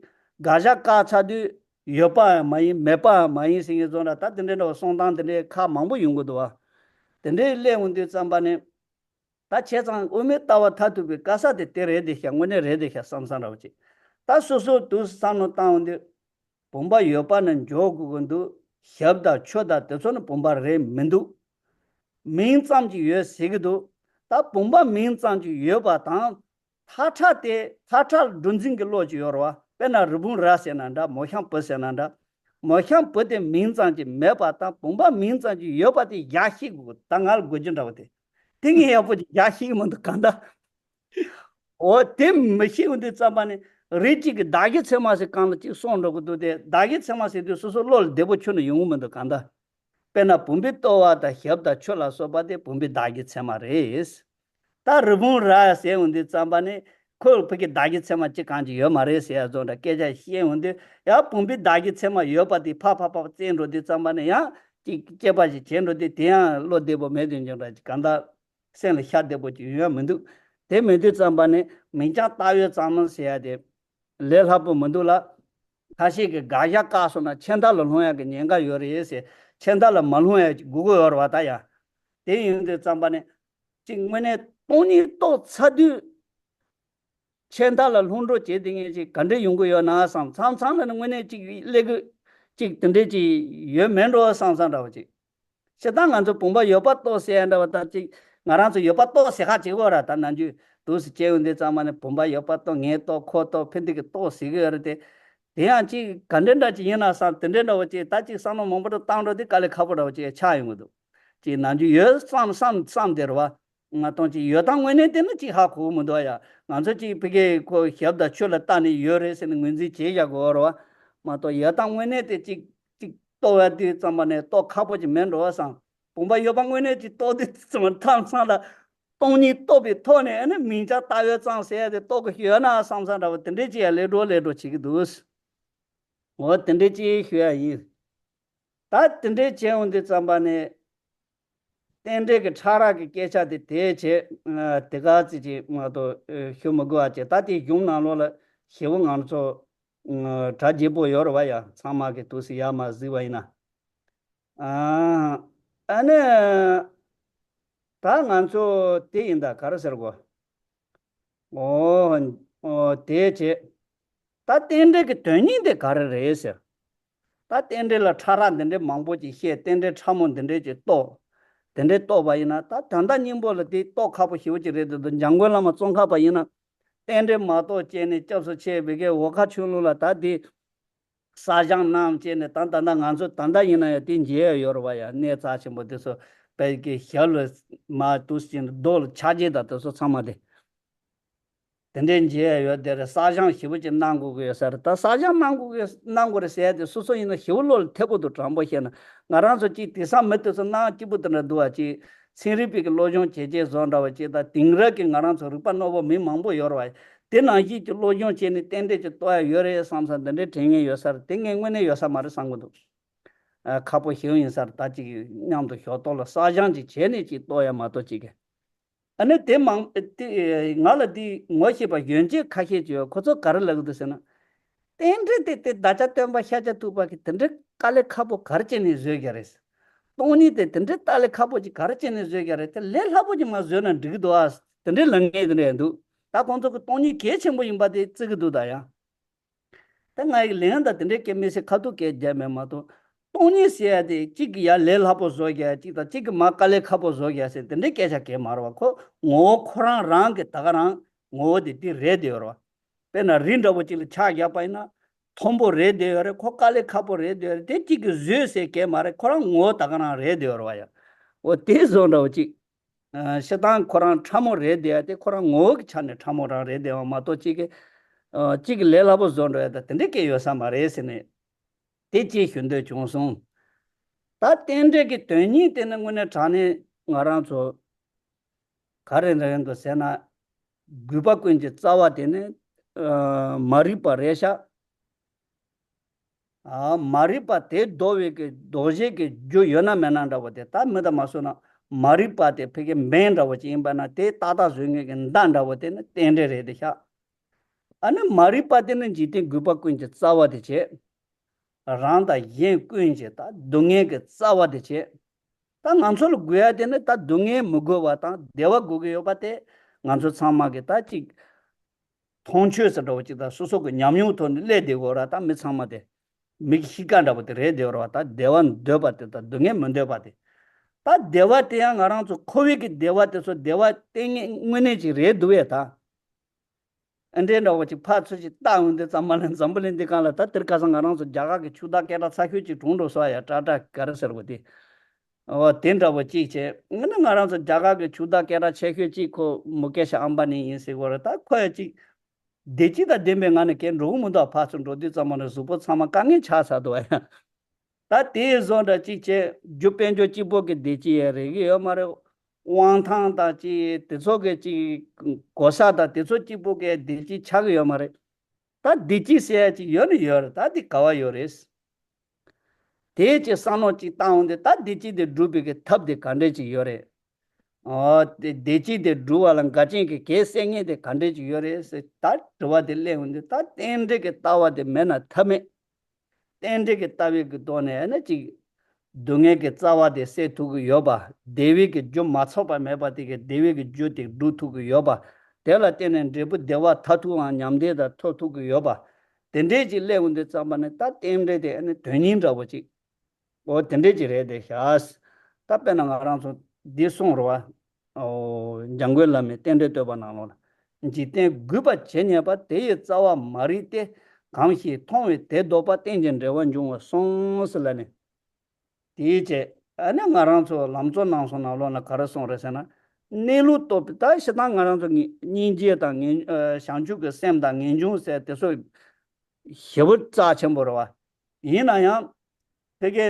དགག་བཞག་བཀག་ཚར་དུས་ཡོད་པའང་མ་ཡིན་མེད་པའང་མ་ཡིན་ཟེར་མཁན་བཟོ་འདྲ། ད་དེ་འདྲའི་འདྲ་བ་གསུང་སྟངས་དེ་འདྲའི་ཁག་མང་པོ་ཡོང་གི་འདུག་བ། དེ་འདྲའི་སླེབས་འོང་དུས་ཙམ་པ་ནི། ད་བྱས་ཙང་དབུ་མའི་ལྟ་བ་མཐར་ཐུག་པའི་དཀའ་ས་དེ་དེ་རེད་དེ་ཤག་དངོས་གནས་རེད་དེ་ཤག་བསམ་བསམ་འདྲ་བོ་ཅིག་ད་སོ་སོ་དུས་བསམ་བློ་བཏང་འོང་དུས། བུམ་པ་ཡོད་པ་ནི་འཇོག་དགོས་ཀྱི་འདུག་ཞབས་དང་མཆུ་དང་དེ་ཚོ་ནི་བུམ་པ་རེད་མི་འདུག་མིང་ཙམ་གྱིས་ཡོད་ཟེར་གྱི་འདུག་ད་བུམ་པ་མིང་ཙམ་གྱིས་ཡོད་པ་དང་། ཐག་ཁྲ་དེ་ཐག་ཁྲ་ལ་སྦྲུལ་འཛིན་གྱི་བློ་ཅིག་ཡོད་རེད་བ། དཔེར་ན་རི་བོང་རྭ་ཟེར་ན་འདྲ། མོ་གཤམ་བུ་ཟེར་ན་འདྲ། མོ་གཤམ་བུ་དེ་མིང་ཙམ་གྱིས་མེད་པ་དང་བུམ་པ་མིང་ཙམ་གྱིས་ཡོད་པ་དེ་བཞག་ཤེས་དགོས། ད་ང་ལ་དགོས་རྒྱུ་འདྲ་བ་དེ། དེ་ངས་ཡག་པོ་ཅིག་བཞག་ཤེས་ཀྱི་མི་འདུག་གང་ལྟར། འོ་དེ་མི་ཤེས་འོང་དུས་ཙམ་པ་ནི་རིགས་གཅིག་གི་བདག་གི་ཚད་མ་ཟེར་གང་ལ་ཅིག་སོང་འགྲོ་གི་འདུག་སྟེ། བདག་གི་ཚད་མ་ཟེར་དུས་སོ་སོ་བློ་ལ་བདེ་པོ་ཁྱོན་ནས་ཡོང་གི་མི་འདུག་གང་ལྟར། དཔེར་ན་བུམ་པའི་ལྟོ་བ་དང་ཞབས་དང་མཆུ་ལ་སོགས་པ་དེ་བུམ་པའི་བདག་གི་ཚད་མ་རེད། ད་རི་བོང་རྭ་ཟེར་འོང་དུས་ཙམ་པ་ནི་ཁོ་ཕ་གི་བདག་གི་ཚད་མ་གཅིག་གང་ཅིག་ཡོད་མ་རེད་ཟེར་ཡ་བཟོ་འདྲ་སྐད་ཆ་བཤད་འོང་དུས། ཡང་བུམ་པའི་བདག་གི་ཚད་མ་ཡོད་པ་དེ་ཕར་ཕར་ཕར་བཙལ་འགྲོ་དུས་ཙམ་པ་ནི་ཡང་ཅིག་དཔྱད་པ་ཞིག་བྱེད་འགྲོ་དུས་དེ་ཡང་བློ་བདེ་པོ་མེད་དུས་འཇོག་འདྲ་ཅིག་གང་ལྟར། སེམས་ལ་ཤ་བདེ་པོ་ཅིག་ཡོང་ཡ་མི་འདུག་དེ་མེད་དུས་ཙམ་པ་ནས་མིང་རྐྱང་བཏགས་ཡོད་ཙམ་མོ་ཟེར་ཡ་དེ་ལས་སླ་པོ་མི་འདུག་ལ། ཁ་ཤས་ཀྱིས་དགག་བཞག་བཀག་སོང་ན་ཆད་མཐའ་ལ་ལྷུང་ཡ་གི་ཉེན་ཁ་ཡོད་རེད་ཟེར། ཆད་མཐའ་ལ་མ་ལྷུང་ཡ་དགོས་ཀྱི་ཡོད་རེད་བ། ད་ཡ་དེ་ཡིན་དུས་ཙམ་པ་ནས་ཅིག་དངོས་གནས་སྟོང་ཉིད་རྟོགས་ཚར་དུས། ཆད་མཐའ་ལ་ལྷུང་འགྲོ་བྱེད་དེ་ངས་ཅིག་ག་འདྲས་ཡོང་གི་ཡོད་ན་བསམ། མཚམས་མཚམས་ལ་ནི་དངོས་གནས་ཅིག་སླེབས་ཀྱི་ ཅིག་དེ་འདྲས་ཅིག་ཡོད་མེད་འགྲོ་བསམ་བསམ་འདྲ་བོ་ཅིག་སྤྱིར་བཏང་ང་ཚོ་བུམ་པ་ཡོད་པ་རྟོགས་ཟེར་ཡ་འདྲ་བ་ད་ཅིག་ང་རང་ཚོ་ཡོད་པ་རྟོགས་ཟེར་ཁ་ཅིག་གོ་ར། ད་ནམ་རྒྱུན་དུས་སུ་སྐྱེ་བོ་འདི་ཚང་མ་ནི་བུམ་པ་ཡོད་པ་རྟོགས། ངས་རྟོགས། ཁོ་རྟོགས། ཕན་འདི་གི་རྟོགས་ཟེར་གི་ཡོད་རེད་དེ། དེ་ཡང་ཅིག་ག་འདྲ་འདྲ་ཅིག་ཡིན་ན་བསམ། དེ་འདྲ་འདྲ་བོ་ཅིག་ད་ཅིག་བསམ་བློ་མང་པོ་འདྲ་བཏང་འགྲོ་དེ་དཀའ་ལས་ཁག་པོ་འདྲ་བོ་ཅིག་ཆགས་ཡོང་གི་འདུག་ཅིག་ནམ་རྒྱུན་ཡོད་བསམ་བསམ་བསམ་དེ་རེད་བ། ང་དང་ཅིག་ཡོད་སྟངས་དངོས་གནས་དེ་ནི་ཅིག་ཧ་གོ་གི་མི་འདུག་ཡ། ང་ཚོ་ཅིག་ཕ་གིའི་ཁོ་ཞབས་དང་ཆོས་ལ་བལྟ་ནས་ཡོད་རེད་ཟེར་ནས་ངོས་འཛིན་བྱེད་བཞག་གི་ཡོད་རེད་བ། མ་གཏོགས་ཡོད་སྟངས་དངོས་གནས་དེ་ཅིག་ཅིག་རྟོགས་ཡ་དེ་ཙམ་པ་ནས་རྟོགས་ཁག་པོ་ཅིག་མེད་འགྲོ་བ་བསམ། བུམ་པ་ཡོད་པ་དངོས་གནས་ཅིག་རྟོགས་དུས་ཙམ་པ་མཐའ་མཚམས་ལ་སྟོང་ཉིད་རྟོགས་པའི་ཐོག་ནས་ཨ་ནི་མིང་བྱང་ལྟ་བའི་གཙང་ཟེར་ཡ་དེ་རྟོགས་གི་ཡོད་ན་བསམ་བསམ་འདྲ་བོ་དེ་འདྲས་ཅིག་ཡ་ལེགས་འགྲོ་ལེགས་འགྲོ་བྱེད་ཀྱི་འདུག་འོ་དེ་འདྲས་ཅིག་ཞུ་ཡ་ཡིན། ད་དེ་འདྲས་བྱས་འོང་དུས་ཙམ་པ་ནས་རྟེན་འབྲེལ་གྱི་ཕྲ་རགས་ཀྱི་སྐད་ཆ་དེ་དེ་བྱས། ཨ། དེ་ག་ཙི་ཅིག་མ་གཏོགས་ཞུ་མི་དགོས་པ་བྱས། ད་དེ་གཞུང་ནང་ལོགས་ལ་ཞེ་པོ་ང་ཚོ་གྲ་རྒྱས་པོ་ཡོད་རེད་བ་ཡ། ཚང་མ་གི་དུས་སུ་ཡར་མར་གཟིགས་པ་ཡིན་ན། ཨ་ཨ་ནི་ད་ང་ཚོ་དེ་ཡིན་ད་ག་རེ་ཟེར་དགོས། ཨོ་ཨོ་དེ་བྱས། ད་རྟེན་འབྲེལ་གྱི་དོན་སྙིང་དེ་ག་རེ་རེད་ཟེར། ད་རྟེན་འབྲེལ་ལ་ཕྲ་རགས་འདི་འདྲའི་མང་པོ་ཅིག་བཤད། རྟེན་འབྲེལ་ཕྲ་མོ་འདི་འདྲའི་ཅིག་རྟོགས། དེ་འདྲའི་རྟོགས་པ་ཡིན་ན་ད་ད་ལྟ་སྙིང་པོ་ལ་དེ་རྟོགས་ཁག་པོ་ཞེ་པོ་ཅིག་རེད་འདུག་འཇམ་མགོན་བླ་མ་ཙོང་ཁ་པ་ཡིན་ན། རྟེན་འབྲེལ་མ་རྟོགས་བྱས་ནས་སྐྱབས་སུ་མཆི་བའི་གི་འོལ་ཁ་ཆོས་ལུགས་ལ་ད་དེ་བསགས་སྦྱང་གནང་བྱས་ནས་ད་ད་ལྟ་ང་ཚོ་ད་ལྟ་ཡིན་ན་ཡང་དེ་མཇལ་ཡ་ཡོད་རེད་བ་ཡ། གནས་རྩ་ཆེན་པོ་དེ་ཚོ་དཔེ་གི་ཞབས་ལ་མར་དུས་ཀྱི་རྡོ་ལ་ཕྱག་རྗེས་དང་དེ་ཚོ་ཚང་མ་དེ། དེ་འདྲའི་མཇལ་ཡ་ཡོད་དེ་རེད། བསགས་སྦྱང་ཞེ་པོ་ཅིག་གནང་དགོས་ཀྱི་ཡོད་ས་རེད། ད་བསགས་སྦྱང་གནང་དགོས་ཀྱི་གནང་དགོས་རེད་ཟེར་ཡ་དེ་སོ་སོ་ཡིན་ན་ཞེ་པོ་བློ་ལ་འཐད་པོ་འདུག་དྲང་པོ་བཤད་ན་ང་རང་ཚོ་ཅིག་དེང་སང་མི་དེ་ཚོ་སྣང་སྐྱིད་པོ་དེ་འདྲ་འདུག་བ། ཅིག་ཚན་རིག་པའི་གི་སློབ་སྦྱོང་བྱེད་ཅེས་བཟོ་འདྲ་བ་ཅིག་དང་དེང་རབས་ཀྱི་ང་རང་ཚོ་རིག་པ་རྣོ་པོ་མི་མང་པོ་ཡོད་རེད་བ། དེ་ནང་བཞིན་གྱི་སློབ་སྦྱོང་བྱས་ནས་རྟེན་འབྲེལ་ཅིག་གཏོད་ཡ་ཡོད་རེད་བསམ་བསམ་འདི་འདྲའི་དྲན་མཁན་ཡོད་ས་རེད། དེ་ངས་དངོས་གནས་ཡོད་ས་མ་རེད་བསམ་གི་འདུག་ཨ། ཁག་པོ་ཞེ་པོ་ཡིན་ས་རེད། ད་ཅིག་མཉམ་དུ་ཞོགས་ཏོག་ལ་བསགས་སྦྱང་ཅིག་བྱས་ནས་ཅིག་གཏོད་ཡ་མ་གཏོགས་ཅིག་གི་ཨ་ནི་དེ་མང་དེ་ང་ལ་དེ་ངོ་ཤེས་པ་གཞོན་སྐྱེས་ཁ་ཤས་ཀྱིས་ཡོད། ཁོ་ཚོ་ག་རེ་ལབ་གི་འདུག་ཟེར་ན། རྟེན་འབྲེལ་དེ་དེ་བདག་ཅག་སྟོན་པ་ཤཱཀྱ་ཐུབ་པ་གིས་དེ་འདྲའི་དཀའ་ལས་ཁག་པོ་ག་རེ་བྱས་ནས་བཟོས་ཀྱི་རེད། སྟོང་ཉིད་དེ་དེ་འདྲའི་དཀའ་ལས་ཁག་པོ་ཅིག་ག་རེ་བྱས་ནས་བཟོས་ཀྱི་རེད། དེ་ལས་སླ་པོ་ཅིག་མར་བཟོས་ན་འགྲིག་གི་འདུག་ཨ། དེ་འདྲའི་ལབ་མཁན་དེ་འདྲ་ཡང་འདུག་ད་ཁོང་ཚོ་གིས་སྟོང་ཉིད་གལ་ཆེན་པོ་ཡིན་པ་དེ་བརྩི་གི་འདུག་ད་ཡང་། ད་ང་ཡི་ལན་དང་དེ་འདྲའི་སྐད་མི་སྲིད། ཁ་ཐུག་སྐད་རྒྱབ་མེད་མ་གཏོགས། སྟོང་ཉིད་ཟེར་ཡ་དེ་གཅིག་གིས་ཡར་ལས་སླ་པོ་བཟོ་རྒྱུ་གཅིག་དང་གཅིག་གིས་མར་དཀའ་ལས་ཁག་པོ་བཟོ་རྒྱུ་ཟེར་དེ་འདྲའི་སྐད་ཆ་གང་ཡང་མ་རེད་བ། ཁོ་ངོ་བོ་ཁོ་རང་རང་གི་ད་ག་རང་ངོ་བོ་དེ་དེ་རེད་བསྡད་ཡོད་རེད་བ། དཔེར་ན་རི་འདྲ་བོ་གཅིག་ལ་ཆག་རྒྱག་པ་ཡིན་ན། མཐོན་པོ་རེད་བསྡད་ཡོད་རེད། ཁོ་དཀའ་ལས་ཁག་པོ་རེད་བསྡད་ཡོད་རེད། དེ་གཅིག་གིས་བཟོས་ཟེར་གང་ཡང་མ་རེད། ཁོ་རང་ངོ་བོ་ད་ག་རང་རེད་བསྡད་ཡོད་རེད་བ་ཡ། འོ་དེ་བཟོ་འདྲ་བོ་གཅིག་ཨ། སྤྱིར་བཏང་ཁོ་རང་ཕྲ་མོ་རེད་བསྡད་ཡ་དེ་ཁོ་རང་ངོ་བོ་གི་ཆ་ནས་ཕྲ་མོ་རང་རེད་བསྡད་པ་མ་གཏོགས་གཅིག་གིས་ཨ། གཅིག་གིས་ལས་སླ་པོ་བཟོ་འགྲོ་ཡ་ད་དེ་འདྲའི་སྐད་ཡོད་ས་མ་རེད་ཟེར་ནས་དེ་གཅིག་ཞུ་འདོད་བྱུང་སོང་། ད་རྟེན་འབྲེལ་གྱི་དོན་སྙིང་དེ་ནི་དངོས་གནས་དྲང་གནས་ང་རང་ཚོ་ག་རེ་རེད་འདུག་ཟེར་ན། རྒུད་པ་ཀུན་གྱི་རྩ་བ་དེ་ནི་ཨ། མ་རིག་པ་རེད་ཤག་ཨ། མ་རིག་པ་དེ་ཟློག་པའི་གི་ཟློག་བྱེད་ཀྱི་རྒྱུ་ཡོད་ན་མེད་ན་འདྲ་བོ་དེ། ད་མི་དང་མ་སོང་ན་མ་རིག་པ་དེ་ཕ་གི་འབེན་འདྲ་བོ་ཅིག་ཡིན་པ་ན་དེ་ཏག་ཏག་བཟོ་མཁན་གྱི་མདའ་འདྲ་བོ་དེ་ནི་རྟེན་འབྲེལ་རེད་དེ་ཤག་ཨ་ནི་མ་རིག་པ་དེ་ནི་འཇིག་རྟེན་རྒུད་པ་ཀུན་གྱི་རྩ་བ་དེ་བྱས། རང་དང་གཞན་ཀུན་གྱི་ད་སྡུག་བསྔལ་གྱི་རྩ་བ་དེ་བྱས། ད་ང་ཚོ་ལ་དགོས་ཡ་དེ་ནི་ད་སྡུག་བསྔལ་མི་དགོས་པ་དང་བདེ་བ་དགོས་ཀྱི་ཡོད་པ་དེ་ང་ཚོ་ཚང་མ་གི་ད་ཅིག་མཐོང་ཆོས་ཟེར་འདྲ་བོ་ཅིག་དང་སོ་སོ་གི་ཉམས་མྱོང་ཐོག་ནས་སླེབས་བསྡད་ཡོད་ར། ད་མི་ཚང་མ་དེ་མི་གི་གཤིས་ཀ་འདྲ་བོ་དེ་རེད་བསྡད་ཡོད་ར། ད་བདེ་བ་འདོད་པ་དེ་དང་སྡུག་བསྔལ་མི་འདོད་པ་དེ། ད་བདེ་བ་དེ་ཡང་ང་རང་ཚོ་འཁོར་བའི་གི་བདེ་བ་དེ་ཚོ་བདེ་བ་དེ་དངོས་གནས་ཅིག་རེད་འདུག་བས་ད། ཨ་འདྲའི་འདྲ་བོ་ཅིག་ཕར་ཚུར་ཅིག་བལྟ་འོང་དུས་ཙམ་པ་ལ་འཛམ་བུ་གླིང་འདི་སྒང་ལ་ད་དེར་ཁ་སང་ང་རང་ཚོ་རྒྱ་གར་གི་ཆུ་བདག་སྐད་གྲགས་ཚ་ཤོས་ཅིག་གྲོངས་འགྲོ་སོང་ཡ། ཀྲ་ཀྲ་ག་རེ་ཟེར་བ་དེ། འོ་དེ་འདྲ་བོ་ཅིག་བྱས། ཨ་ནི་ང་རང་ཚོ་རྒྱ་གར་གི་ཆུ་བདག་སྐད་གྲགས་ཆེ་ཤོས་ཅིག་ཁོ་མུ་ཀེ་ཤ་ཨམ་བྷ་ནི་ཡིན་ཟེར་གོ་རེད། ད་ཁོ་ཡ་ཅིག་བདེ་སྐྱིད་དང་ལྡན་པའི་ངང་ནས་གས་འགྲོ་གི་མི་འདུག་ཕར་ཚུར་འགྲོ་དུས་ཙམ་པ་ནས་གཟུགས་པོ་ཚང་མ་དཀའ་ངལ་ཆགས་ཚར་འདུག་ཡ། ད་དེ་བཟོ་འདྲ་གཅིག་བྱས། རྒྱུ་དཔལ་འབྱོར་གཅིག་པོ་གི་བདེ་སྐྱིད་ཡང་རེག་གི་ཡོད་མ་རེད། དབང་ཐང་དང་གཅིག་དེ་ཚོ་གི་གཅིག་གོ་ས་དང་དེ་ཚོ་གཅིག་པོ་གི་བདེ་སྐྱིད་ཆགས་ཀྱི་ཡོད་མ་རེད། ད་བདེ་སྐྱིད་ཟེར་ཡ་གཅིག་ཡོད་ནི་ཡོད་རེད། ད་དེ་ག་བ་ཡོད་རེད། དེ་གཅིག་བསམ་བློ་གཅིག་བཏང་འོང་དུས་ད་བདེ་སྐྱིད་དེ་སྒྲུབ་པའི་གི་ཐབས་དེ་ག་འདྲས་ཅིག་ཡོད་རེད། ཨོ། དེ་བདེ་སྐྱིད་དེ་སྒྲུབ་པ་ལ་འགལ་རྐྱེན་གྱི་གེགས་སེལ་མཁན་དེ་ག་འདྲས་ཅིག་ཡོད་རེད་ཟེར་ད་དྲི་བ་དེ་སླེབས་འོང་དུས་ད་རྟེན་འབྲེལ་གྱི་ལྟ་བ་དེ་མེད་ན་ཐབས་མེད། རྟེན་འབྲེལ་གྱི་ལྟ་བའི་གི་ཐོག་ནས་ཨ་ནི་ཅིག་སྡུག་བསྔལ་གྱི་རྩ་བ་དེ་སེལ་ཐུབ་ཀྱི་ཡོད་པ། བདེ་བའི་གི་རྒྱུ་མ་ཚོགས་པ་མེད་པ་དེ་གི་བདེ་བའི་གི་རྒྱུ་དེ་སྒྲུབ་ཐུབ་ཀྱི་ཡོད་པ། དེ་ལ་བརྟེན་ནས་འབྲས་བུ་བདེ་བ་མཐར་ཐུག་ངང་ཉམས་བདེ་དང་ཐོབ་ཐུབ་ཀྱི་ཡོད་པ། དེ་འདྲས་ཅིག་སླེབས་འོང་དུས་ཙམ་པ་ནས་ད་རྟེན་འབྲེལ་དེ་ཨ་ནི་དོན་སྙིང་འདྲ་བོ་ཅིག་འོ་དེ་འདྲས་ཅིག་རེད་དེ་ཤག་ད་དཔེར་ན་ང་རང་ཚོ་འདི་གསུངས་རེད་བ། ཨོ་འཇམ་མགོན་བླ་མའི་རྟེན་འབྲེལ་བསྟོད་པ་ནང་ལོགས་ལ། འཇིག་རྟེན་རྒུད་པ་ཇི་སྙེད་པ། དེ་ཡི་རྩ་བ་མ་རིག་སྟེ། གང་ཞིག་མཐོང་བས་དེ་བཟློག་པ། རྟེན་ཅིང་འབྲེལ་བར་འབྱུང་བར་གསུངས་ཟེར་ལབ་ནས། དེའི་རྗེས་ཨ་ནི་ང་རང་ཚོ་ལམ་གཙོ་རྣམ་གསུམ་ནང་ལོགས་ལ་ག་རེ་གསུངས་རེད་ཟེར་ན། གནས་ལུགས་རྟོགས་པའི་ད་ཞེ་སྡང་ང་རང་ཚོ་ངེ་སྙིང་རྗེ་དང་ངེས་ཨ་བྱང་ཆུབ་ཀྱི་སེམས་དང་ངེས་འབྱུང་ཟེར་དེ་ཚོ་ཞེ་པོ་རྩ་ཆེན་པོ་རེད་བ། ཡིན་ན་ཡང་ཕ་གིའི་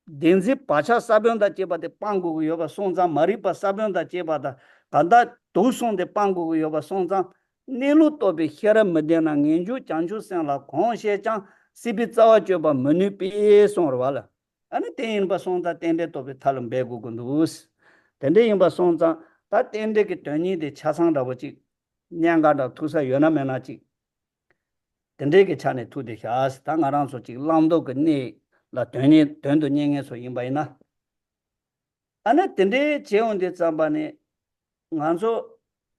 བདེན་འཛིན་བག་ཆགས་ས་བོན་དང་བཅས་པ་དེ་སྤང་དགོས་ཀྱི་ཡོད་པ་སོང་ཙང་། མ་རིག་པ་ས་བོན་དང་བཅས་པ་དང་གང་དག་དུག་གསུམ་དེ་སྤང་དགོས་ཀྱི་ཡོད་པ་སོང་ཙང་། གནས་ལུགས་རྟོགས་པའི་ཤེས་རབ་མི་ལྡན་ན། ངེས་འབྱུང་བྱང་ཆུབ་སེམས་ལ་གང་བཤད་ཀྱང་། སྲིད་པའི་རྩ་བ་གཅོད་པར་མི་ནུས་པས་གསུངས་རེད་བ་ལ། ཨ་ནི་དེ་ཡིན་པ་སོང་ཙང་རྟེན་འབྲེལ་རྟོགས་པའི་ཐབས་ལ་འབད་དགོས་ཀྱི་འདུག་དེ་འདྲ་ཡིན་པ་སོང་ཙང་ད་རྟེན་འབྲེལ་གྱི་དོན་སྙིང་དེ་ཆ་ཚང་འདྲ་པོ་ཅིག་གཉན་ཁ་འདྲ་ཐུག་ས་ཡོད་ན་མེད་ན་ཅིག་དེ་འདྲའི་གི་ཆ་ནས་ཐུག་དེ་ཤག་ད་ང་རང་ཚོ་ཅིག་བླང་དོར་གྱི་གནས་ལ་དོན་གཉེར་དོན་དུ་གཉེར་མཁན་ཚོ་ཡིན་པ་ཡིན་ན། ཨ་ནི་དེ་འདྲའི་བྱེད་འོང་དུས་ཙམ་པ་ནས་ང་ཚོ་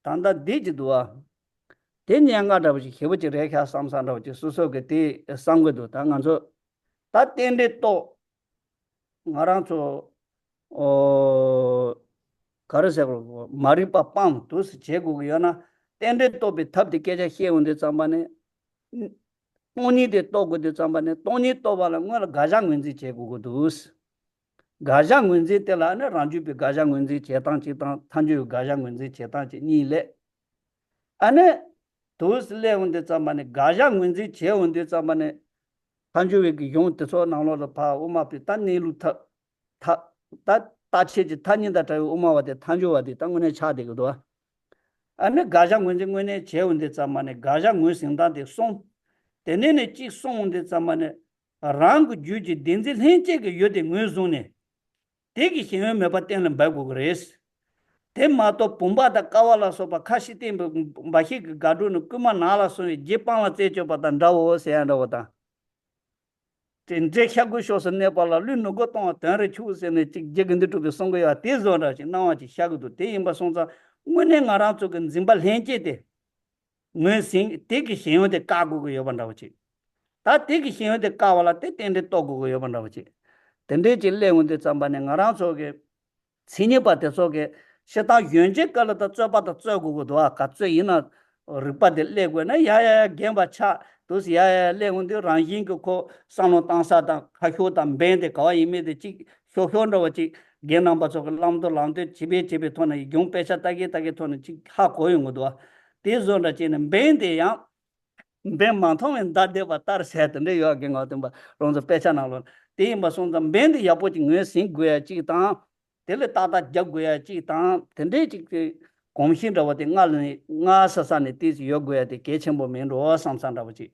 ད་ལྟ་བསྡད་ཀྱི་འདུག་ཨ། དེ་གཉན་ཁ་འདྲ་པོ་ཅིག་ཞེ་པོ་ཅིག་རེད་ཤག་བསམ་བསམ་འདྲ་པོ་ཅིག་སོ་སོ་གི་དེ་བསམ་གི་འདུག་ད་ང་ཚོ་ད་རྟེན་འབྲེལ་རྟོགས། ང་རང་ཚོ་ཨོ་ག་རེ་ཟེར་དགོས། མ་རིག་པ་སྤངས་འདུག་སེ་བྱེད་དགོས་ཀྱི་ཡོད་ན། རྟེན་འབྲེལ་རྟོགས་པའི་ཐབས་དེ་སྐད་ཆ་བཤད་འོང་དུས་ཙམ་པ་ནས། སྟོང་ཉིད་དེ་རྟོགས་དགོས་དུས་ཙམ་པ་ནས་སྟོང་ཉིད་རྟོགས་པ་ལ་སྔོན་ལ་དགག་བྱ་ངོས་འཛིན་བྱེད་དགོས་ཀྱི་འདུག་དགག་བྱ་ངོས་འཛིན་དེ་ལ་ནི་རང་རྒྱུད་པའི་དགག་བྱ་ངོས་འཛིན་བྱེད་སྟངས་གཅིག་དང་ཐལ་འགྱུར་བའི་དགག་བྱ་ངོས་འཛིན་བྱེད་སྟངས་བཅས་གཉིས་སླེབས། ཨ་ནི། དུས་སུ་སླེབས་འོང་དུས་ཙམ་པ་ནས་དགག་བྱ་ངོས་འཛིན་བྱེད་འོང་དུས་ཙམ་པ་ནས། ཐལ་འགྱུར་བའི་གི་གཞུང་དེ་ཚོ་ནང་ལོགས་ལ་ཕར་དབུ་མ་པའི་ད་གནས་ལུགས་ཐ་ཐ་ད་ལྟ་ཆོས་ཀྱི་ཐ་སྙད་དང་བྲལ་བའི་དབུ་མ་བ་དེ་ཐལ་འགྱུར་བ་དེ་ད་དངོས་གནས་ཆགས་བསྡད་ཀྱི་འདུག་ཨ་ནི་དགག་བྱ་ངོས་འཛིན་དངོས་གནས་བྱེད་འོང་དུས་ཙམ་པ་ནས་དགག་བྱ་ངོས་ཟིན་སྟངས་དེ་གསུམ། དེ་ནས་ནས་གཅིག་གསུངས་འོང་དུས་ཙམ་པ་ནས། རང་གི་རྒྱུད་ཀྱི་བདེན་འཛིན་ལྷན་སྐྱེས་ཀྱི་ཡུལ་དེ་ངོས་བཟུང་ནས། དེ་གི་ཞེན་ཡུལ་མེད་པར་གཏན་ལ་འབེབས་དགོས་ཀྱི་རེད། དེ་མ་གཏོགས་བུམ་པ་དང་ཀ་བ་ལ་སོགས་པ་ཁ་ཕྱིར་བསྟན་པའི་འབའ་ཞིག་གི་དགག་སྒྲུབ་ནི་རྐུན་མ་ནགས་ལ་སོགས་པའི་རྗེ་སྤང་བླང་རྩད་གཅོད་པ་དང་འདྲའོ་ཟེར་ཡ་འདྲ་བོ་དང་། དེ་འདྲའི་ཤ་ཁུ་ཕྱོགས་སུ་གནས་པ་ལ་ཀླུའི་ནུ་གོ་གཏོང་བ་དོན་རེ་ཆུག་ཟེར་ནས་ཅིག་རྗེ་དགེ་འདུན་གྲུབ་པས་གསུང་གི་ཡོད་པ་དེ་བཟོ་འདྲ་ཞིག་སྣང་བ་ཅིག་ཤར་གི་འདུག་དེ་ཡིན་པ་སོང་ཙང་དངོས་གནས་ང་རང་ཚོ་གི་འཛིན་པ་ལྷན་སྐྱེས་དེ། ངོས་ཟིན་དེ་གི་ཞེན་ཡུལ་དེ་བཀག་དགོས་ཀྱི་ཡོད་པ་འདྲ་བོ་ཅིག་ད་དེ་གི་ཞེན་ཡུལ་དེ་བཀག་པ་ལ་དེ་རྟེན་འབྲེལ་གཏོགས་དགོས་ཀྱི་ཡོད་པ་འདྲ་བོ་ཅིག་དེ་འདྲའི་ཅིག་སླེབས་འོང་དུས་ཙམ་པ་ནས་ང་རང་ཚོ་གི་མཚན་ཉིད་པ་དེ་ཚོ་གི་ཞེ་སྡང་གཞོན་སྐྱེས་སྐབས་ལ་ད་རྩོད་པ་དང་རྩོད་དགོས་ཀྱི་འདུག་ཨ་ག་རྩོད་ཡིན་ན་རིག་པ་དེ་སླེབས་དགོས་ན་ཡ་ཡ་ཡ་རྒན་པ་ཆགས་འདུག་ཟེར་ཡ་ཡ་ཡ་སླེབས་འོང་དུས་རང་བཞིན་གྱི་ཁོ་བསམ་བློ་བཏང་ས་དང་ཁ་ཤོག་དང་འབེན་དེ་ག་བ་ཡིན་མིན་དེ་ཅིག་ཤོག་ཤོག་འདྲ་བོ་ཅིག་རྒན་རྣམ་པ་ཚོ་གི་བླང་དོར་ལམ་སྟོན་བྱེད་པའི་བྱེད་པའི་ཐོག་ནས་གཞུང་དཔེ་ཆ་ལྟ་གི་ལྟ་གི་ཐོག་ནས་ཅིག་ཧ་གོ་ཡོང་གི་འདུག་ཨ། དེ་བཟོ་འདྲ་བྱས་ནས་འབེན་དེ་ཡང་འབེན་མ་མཐོང་བའི་མདའ་རྡེབ་པ་ལྟར་ཟེར་དེ་འདྲ་ཡོད་རྒན་ངག་སྟོན་པ་རང་ཚོ་དཔེ་ཆ་ནང་ལོགས་དེ་ཡིན་པ་སོང་ཙང་འབེན་དེ་ཡག་པོ་ཅིག་ངོས་ཟིན་དགོས་ཡ་ཅིག་དང་། དེ་ལ་ཏག་ཏག་རྒྱབ་དགོས་ཡ་ཅིག་དང་དེ་འདྲའི་ཅིག་དེ་གོམས་གཤིས་འདྲ་བོ་དེ་སྔ་ལ་ནས་སྔ་ས་ས་ནས་ཏོག་ཙམ་ཡོད་དགོས་ཡ་དེ་གལ་ཆེན་པོ་མིན་འགྲོ་བསམ་ས་འདྲ་བོ་ཅིག་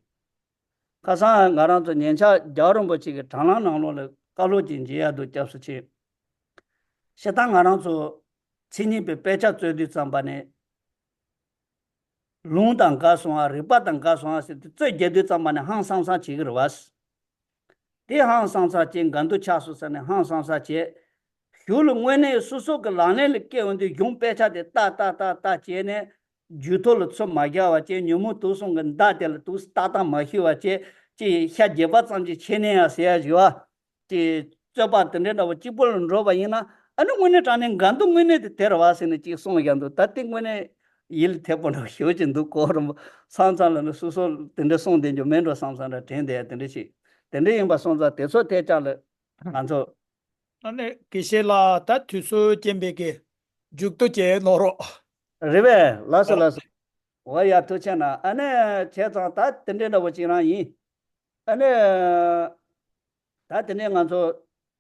ཁ་སང་ང་རང་ཚོ་ཉེ་ཆར་རྒྱལ་བ་རིན་པོ་ཆེ་གི་དྲ་ལམ་ནང་ལོགས་ལ་བཀའ་སློབ་ཅིག་མཇལ་ཡ་འདུག་སྐྱབས་སུ་མཆི། ཞེ་དྲག་ང་རང་ཚོ་མཚན་ཉིད་པའི་དཔེ་ཆ་རྩོད་དུས་ཙམ་པ་ནས་ལུང་དང་འགལ་སོང་བ་རིགས་པ་དང་འགལ་སོང་བ་ཟེར་ཏེ་རྩོད་རྒྱག་དུས་ཙམ་པ་ནས་ཧང་སང་སང་བྱེད་ཀྱི་རེད་བ། དེ་ཧང་སང་སང་བྱེད་འགལ་འདུ་ཆགས་སོང་ཟེར་ནས་ཧང་སང་སང་བྱེད། གཞུག་ལ་དངོས་གནས་སོ་སོ་གི་ལག་ལེན་ལ་བཀལ་འོང་དུས་གཞུང་དཔེ་ཆ་དེ་ལྟ་ལྟ་ལྟ་ལྟ་བྱས་ནས། རྒྱུད་ཐོག་ལ་ཚུར་མ་རྒྱག་པ་བྱས། ཉོན་མོངས་དུག་གསུམ་གྱི་མདའ་དེ་ལ་དུག་ལྟ་སྟངས་མ་ཤེས་པ་བྱས། ཅིག་ཤ་རྒྱས་པ་ཙམ་ཅིག་ཕྱེ་ནས་ཡང་ཟེར་ཡ་ཞུ་བ། ཅིག་རྩོད་པ་དེ་འདྲའི་འདྲ་བོ་གཅིག་པོ་ལ་འགྲོ་བ་ཡིན་ན་ཨ་ནི་དངོས་གནས་དྲང་གནས་འགལ་འདུ་དངོས་གནས་དེ་དེ་རེད་བ་ཟེར་ནས་ཅིག་གསུངས་བཞག་འདུག་ད་དེ་དངོས་གནས་ཡིད་ལ་འཐད་པོ་འདྲ་བོ་ཞེ་པོ་ཅིག་འདུག་གོ་རིན་པོ་མཚམས་མཚམས་ལ་ནི་སོ་སོ་དེ་འདྲ་གསུངས་བསྡད་རྒྱུ་མིན་འགྲོ་བསམ་བསམ་འདྲ་དྲན་བསྡད་ཡ་དེ་འདྲ་ཞིག་དེ་འདྲ་ཡིན་པ་སོང་ཙང་དེ་ཚོ་ཐད་ཀར་ལ་ང་ཚོ། ཨ་ནི་དགེ་བཤེས་ལགས་ད་དུས་ཚོད་རྐྱེན་པས་ཀྱི་མཇུག་བསྡུ་བྱས་ནོར་རོགས། རེད་པས། ལགས་སོ་ལགས་སོ། འོ་ཡ་ཐུགས་ཆེ་གནང་། ཨ་ནི་བྱས་ཙང་ད་དེ་འདྲའི་འདྲ་བོ་ཅིག་རང་ཡིན། ཨ་ནི་ད་དེ་ནས་ང་ཚོ་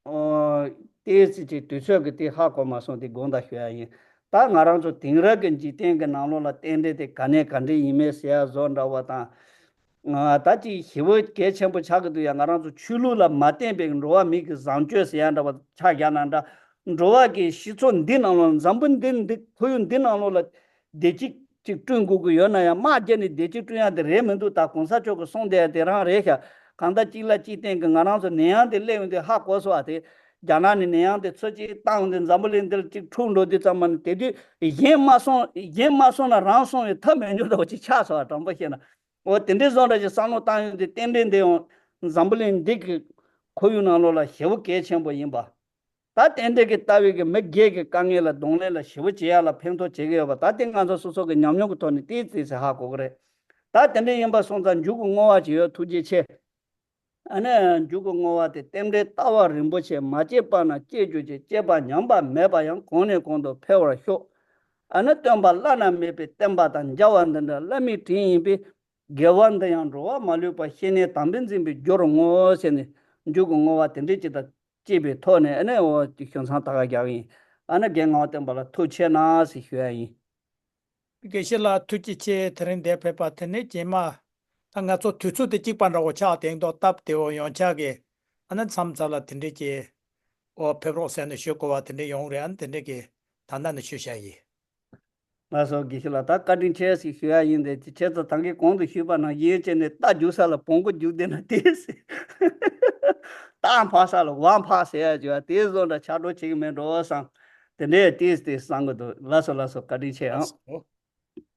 ཨོ་ཏོག་ཙམ་ཅིག་དུས་ཚོད་ཀྱི་དེ་ཧ་གོ་མ་སོང་དེ་དགོངས་དག་ཞུ་ཡ་ཡིན། ད་ང་རང་ཚོ་དེང་རབས་ཀྱི་འཇིག་རྟེན་གྱི་ནང་ལོགས་ལ་རྟེན་འབྲེལ་དེ་ག་ནས་ག་འདྲ་ཡིན་མིན་ཟེར་ཡ་བཟོ་འདྲ་བོ་དང་། ཨ་ད་ཅིག་ཞེ་པོ་གལ་ཆེན་པོ་ཆགས་ཀྱི་འདུག་ཡ། ང་རང་ཚོ་ཆོས་ལུགས་ལ་མ་བརྟེན་པའི་འགྲོ་བ་མིའི་གི་བཟང་སྤྱོད་ཟེར་ཡ་འདྲ་བ་ཆ་བཞག་ན་འདྲ། འགྲོ་བ་གི་སྤྱི་ཚོགས་འདི་ནང་ལོགས་འཛམ་བུ་གླིང་འདི་ཁོར་ཡུག་འདི་ནང་ལོགས་ལ་བདེ་སྐྱིད་ཅིག་བསྐྲུན་དགོས་ཀྱི་ཡོད་ན་ཡང་དམག་རྒྱག་ནས་བདེ་སྐྱིད་བསྐྲུན་ཡ་དེ་རེད་མི་འདུག་ད་གོང་ས་མཆོག་གིས་གསུངས་བསྡད་ཡ་དེ་རང་རེད་ཤག་གང་ལྟར་གཅིག་ལ་གཅིག་བརྟེན་གྱི་ང་རང་ཚོ་ནད་ཡམས་དེ་སླེབས་ཡོང་དུས་ཧ་གོ་སོང་བ་དེ། རྒྱ་ནག་ནས་ནད་ཡམས་དེ་ཚུར་གཅིག་བཏང་ཡོང་དུས་འཛམ་བུ་གླིང་འདིར་གཅིག་འཁྲུག་འགྲོ་དུས་ཙམ་པ་ནས་དེ་དུས་གཞན་མ་སོང་གཞན་མ་སོང་ན་རང་སོང་བའི་ཐབས་མེད་འགྱུར་འདྲ་བོ་ཅིག་ཆགས་སོང་བ། དྲང་པོ་བཤད་ན། འོ་དེ་འདྲའི་བཟོ་འདྲ་ཞིག་བསམ་བློ་བཏང་ཡོང་དུས་རྟེན་འབྲེལ་འདི་ཡང་འཛམ་བུ་གླིང་འདི་གི་ཁོར་ཡུག་ནང་ལོགས་ལ་ཞེ་པོ་གལ་ཆེན་པོ་ཡིན་པ། ད་རྟེན་འབྲེལ་གྱི་ལྟ་བའི་གི་མི་སྒེར་གྱི་དཀའ་ངལ་ལ་གདོང་ལེན་ལ་ཞེ་པོ་བྱེད་ཡ་ལ་ཕན་ཐོགས་བྱེད་ཀྱི་ཡོད་པ། ད་དེ་ང་ཚོ་སོ་སོ་གི་ཉམས་མྱོང་གི་ཐོག་ནས་ཏིས་ཏིས་ཧ་གོ་གི་རེད། ད་དེ་འདྲ་ཡིན་པ་སོང་ཙང་མཇུག་གི་བསྔོ་བ་ཅིག་ཡོད། ཐུགས་རྗེ་ཆེ། ཨ་ནི་མཇུག་གི་བསྔོ་བ་དེ། རྟེན་འབྲེལ་ལྟ་བ་རིན་པོ་ཆེ། མ་སྐྱེས་པ་ན་སྐྱེ་གྱུར་ཅིག། སྐྱེས་པ་ཉམས་པ་མེད་པ་ཡང་། གོང་ནས་གོང་དུ་འཕེལ་བར་ཤོག། ཨ་ནི་སྟོན་པ་བླ་ན་མེད་པའི་བསྟན་པ་དང་། མཇལ་བ་འདི་འདྲ་བླ་མའི་དྲིན་ཡིན་པས། དགེ་བ་འདི་ཡང་འགྲོ་བ་མ་ལུས་པ། བཤེས་གཉེན་དམ་པས་འཛིན་པའི་རྒྱུར་བསྔོ་ཟེར་ནས་མཇུག་གི་བསྔོ་བ་དེ་འདྲའི་ཅིག་དང་བཅས་པའི་ཐོག་ནས། ཨ་ནི་འོ་ཞུ་མཚམས་ད་ག་རྒྱག་གི་ཡིན། ཨ་ནི་རྒན་ངག་དབང་བསྟན་པ་ལ་ཐུགས་ཆེ་གནང་ཟེར་ཞུ་ཡ་ཡིན། དགེ་བཤེས་ལགས་ཐུགས་རྗེ་ཆེ། དེ་རིང་འདིར་ཕེབས་པ་དེ་ནི་རྗེས་མ། ད་ང་ཚོ་དུས་ཚོད་དེ་གཅིག་པ་འདྲ་བོ་ཆགས་བསྡད་མདོག་སྟབས་བདེ་བོ་ཡོང་ཆགས་ཀྱི། ཨ་ནི་མཚམས་མཚམས་ལ་དེ་འདྲས་ཀྱི། འོ་ཕེབས་རོགས་ཟེར་ནས་ཞུ་དགོས་པ་དེ་འདྲས་ཡོང་རེད། ཨ་ནི་དེ་འདྲས་ཀྱི་ད་ལྟ་ནས་ཞུ་བྱ་ཡིན། ལགས་སོ། དགེ་བཤེས་ལགས། ད་བཀའ་དྲིན་ཆེ་ཞེས་ཞུ་ཡ་ཡིན། དེ་བྱས་ཙང་ད་གིན་གོང་དུ་ཞུས་པ་ནང་བཞིན་བྱས་ནས་རྟ་རྒྱུག་ས་ལ་བོང་གུ་རྒྱུག་བསྡད་ན་དེ། རྟ་འཕག་ས་ལ་ཝང་འཕག་ཟེར་ཡ་བྱས་པ་དེ་བཟོ་འདྲ་ཆགས་འགྲོ་བྱེད་ཀྱི་མེད་འགྲོ་བསམ། དེ་འདྲས་ཏིས་ཏིས་བསམ་གི་འདུག། ལགས་སོ་ལགས་སོ། བཀའ་དྲིན་ཆེ་ཨང་། ལགས་སོ།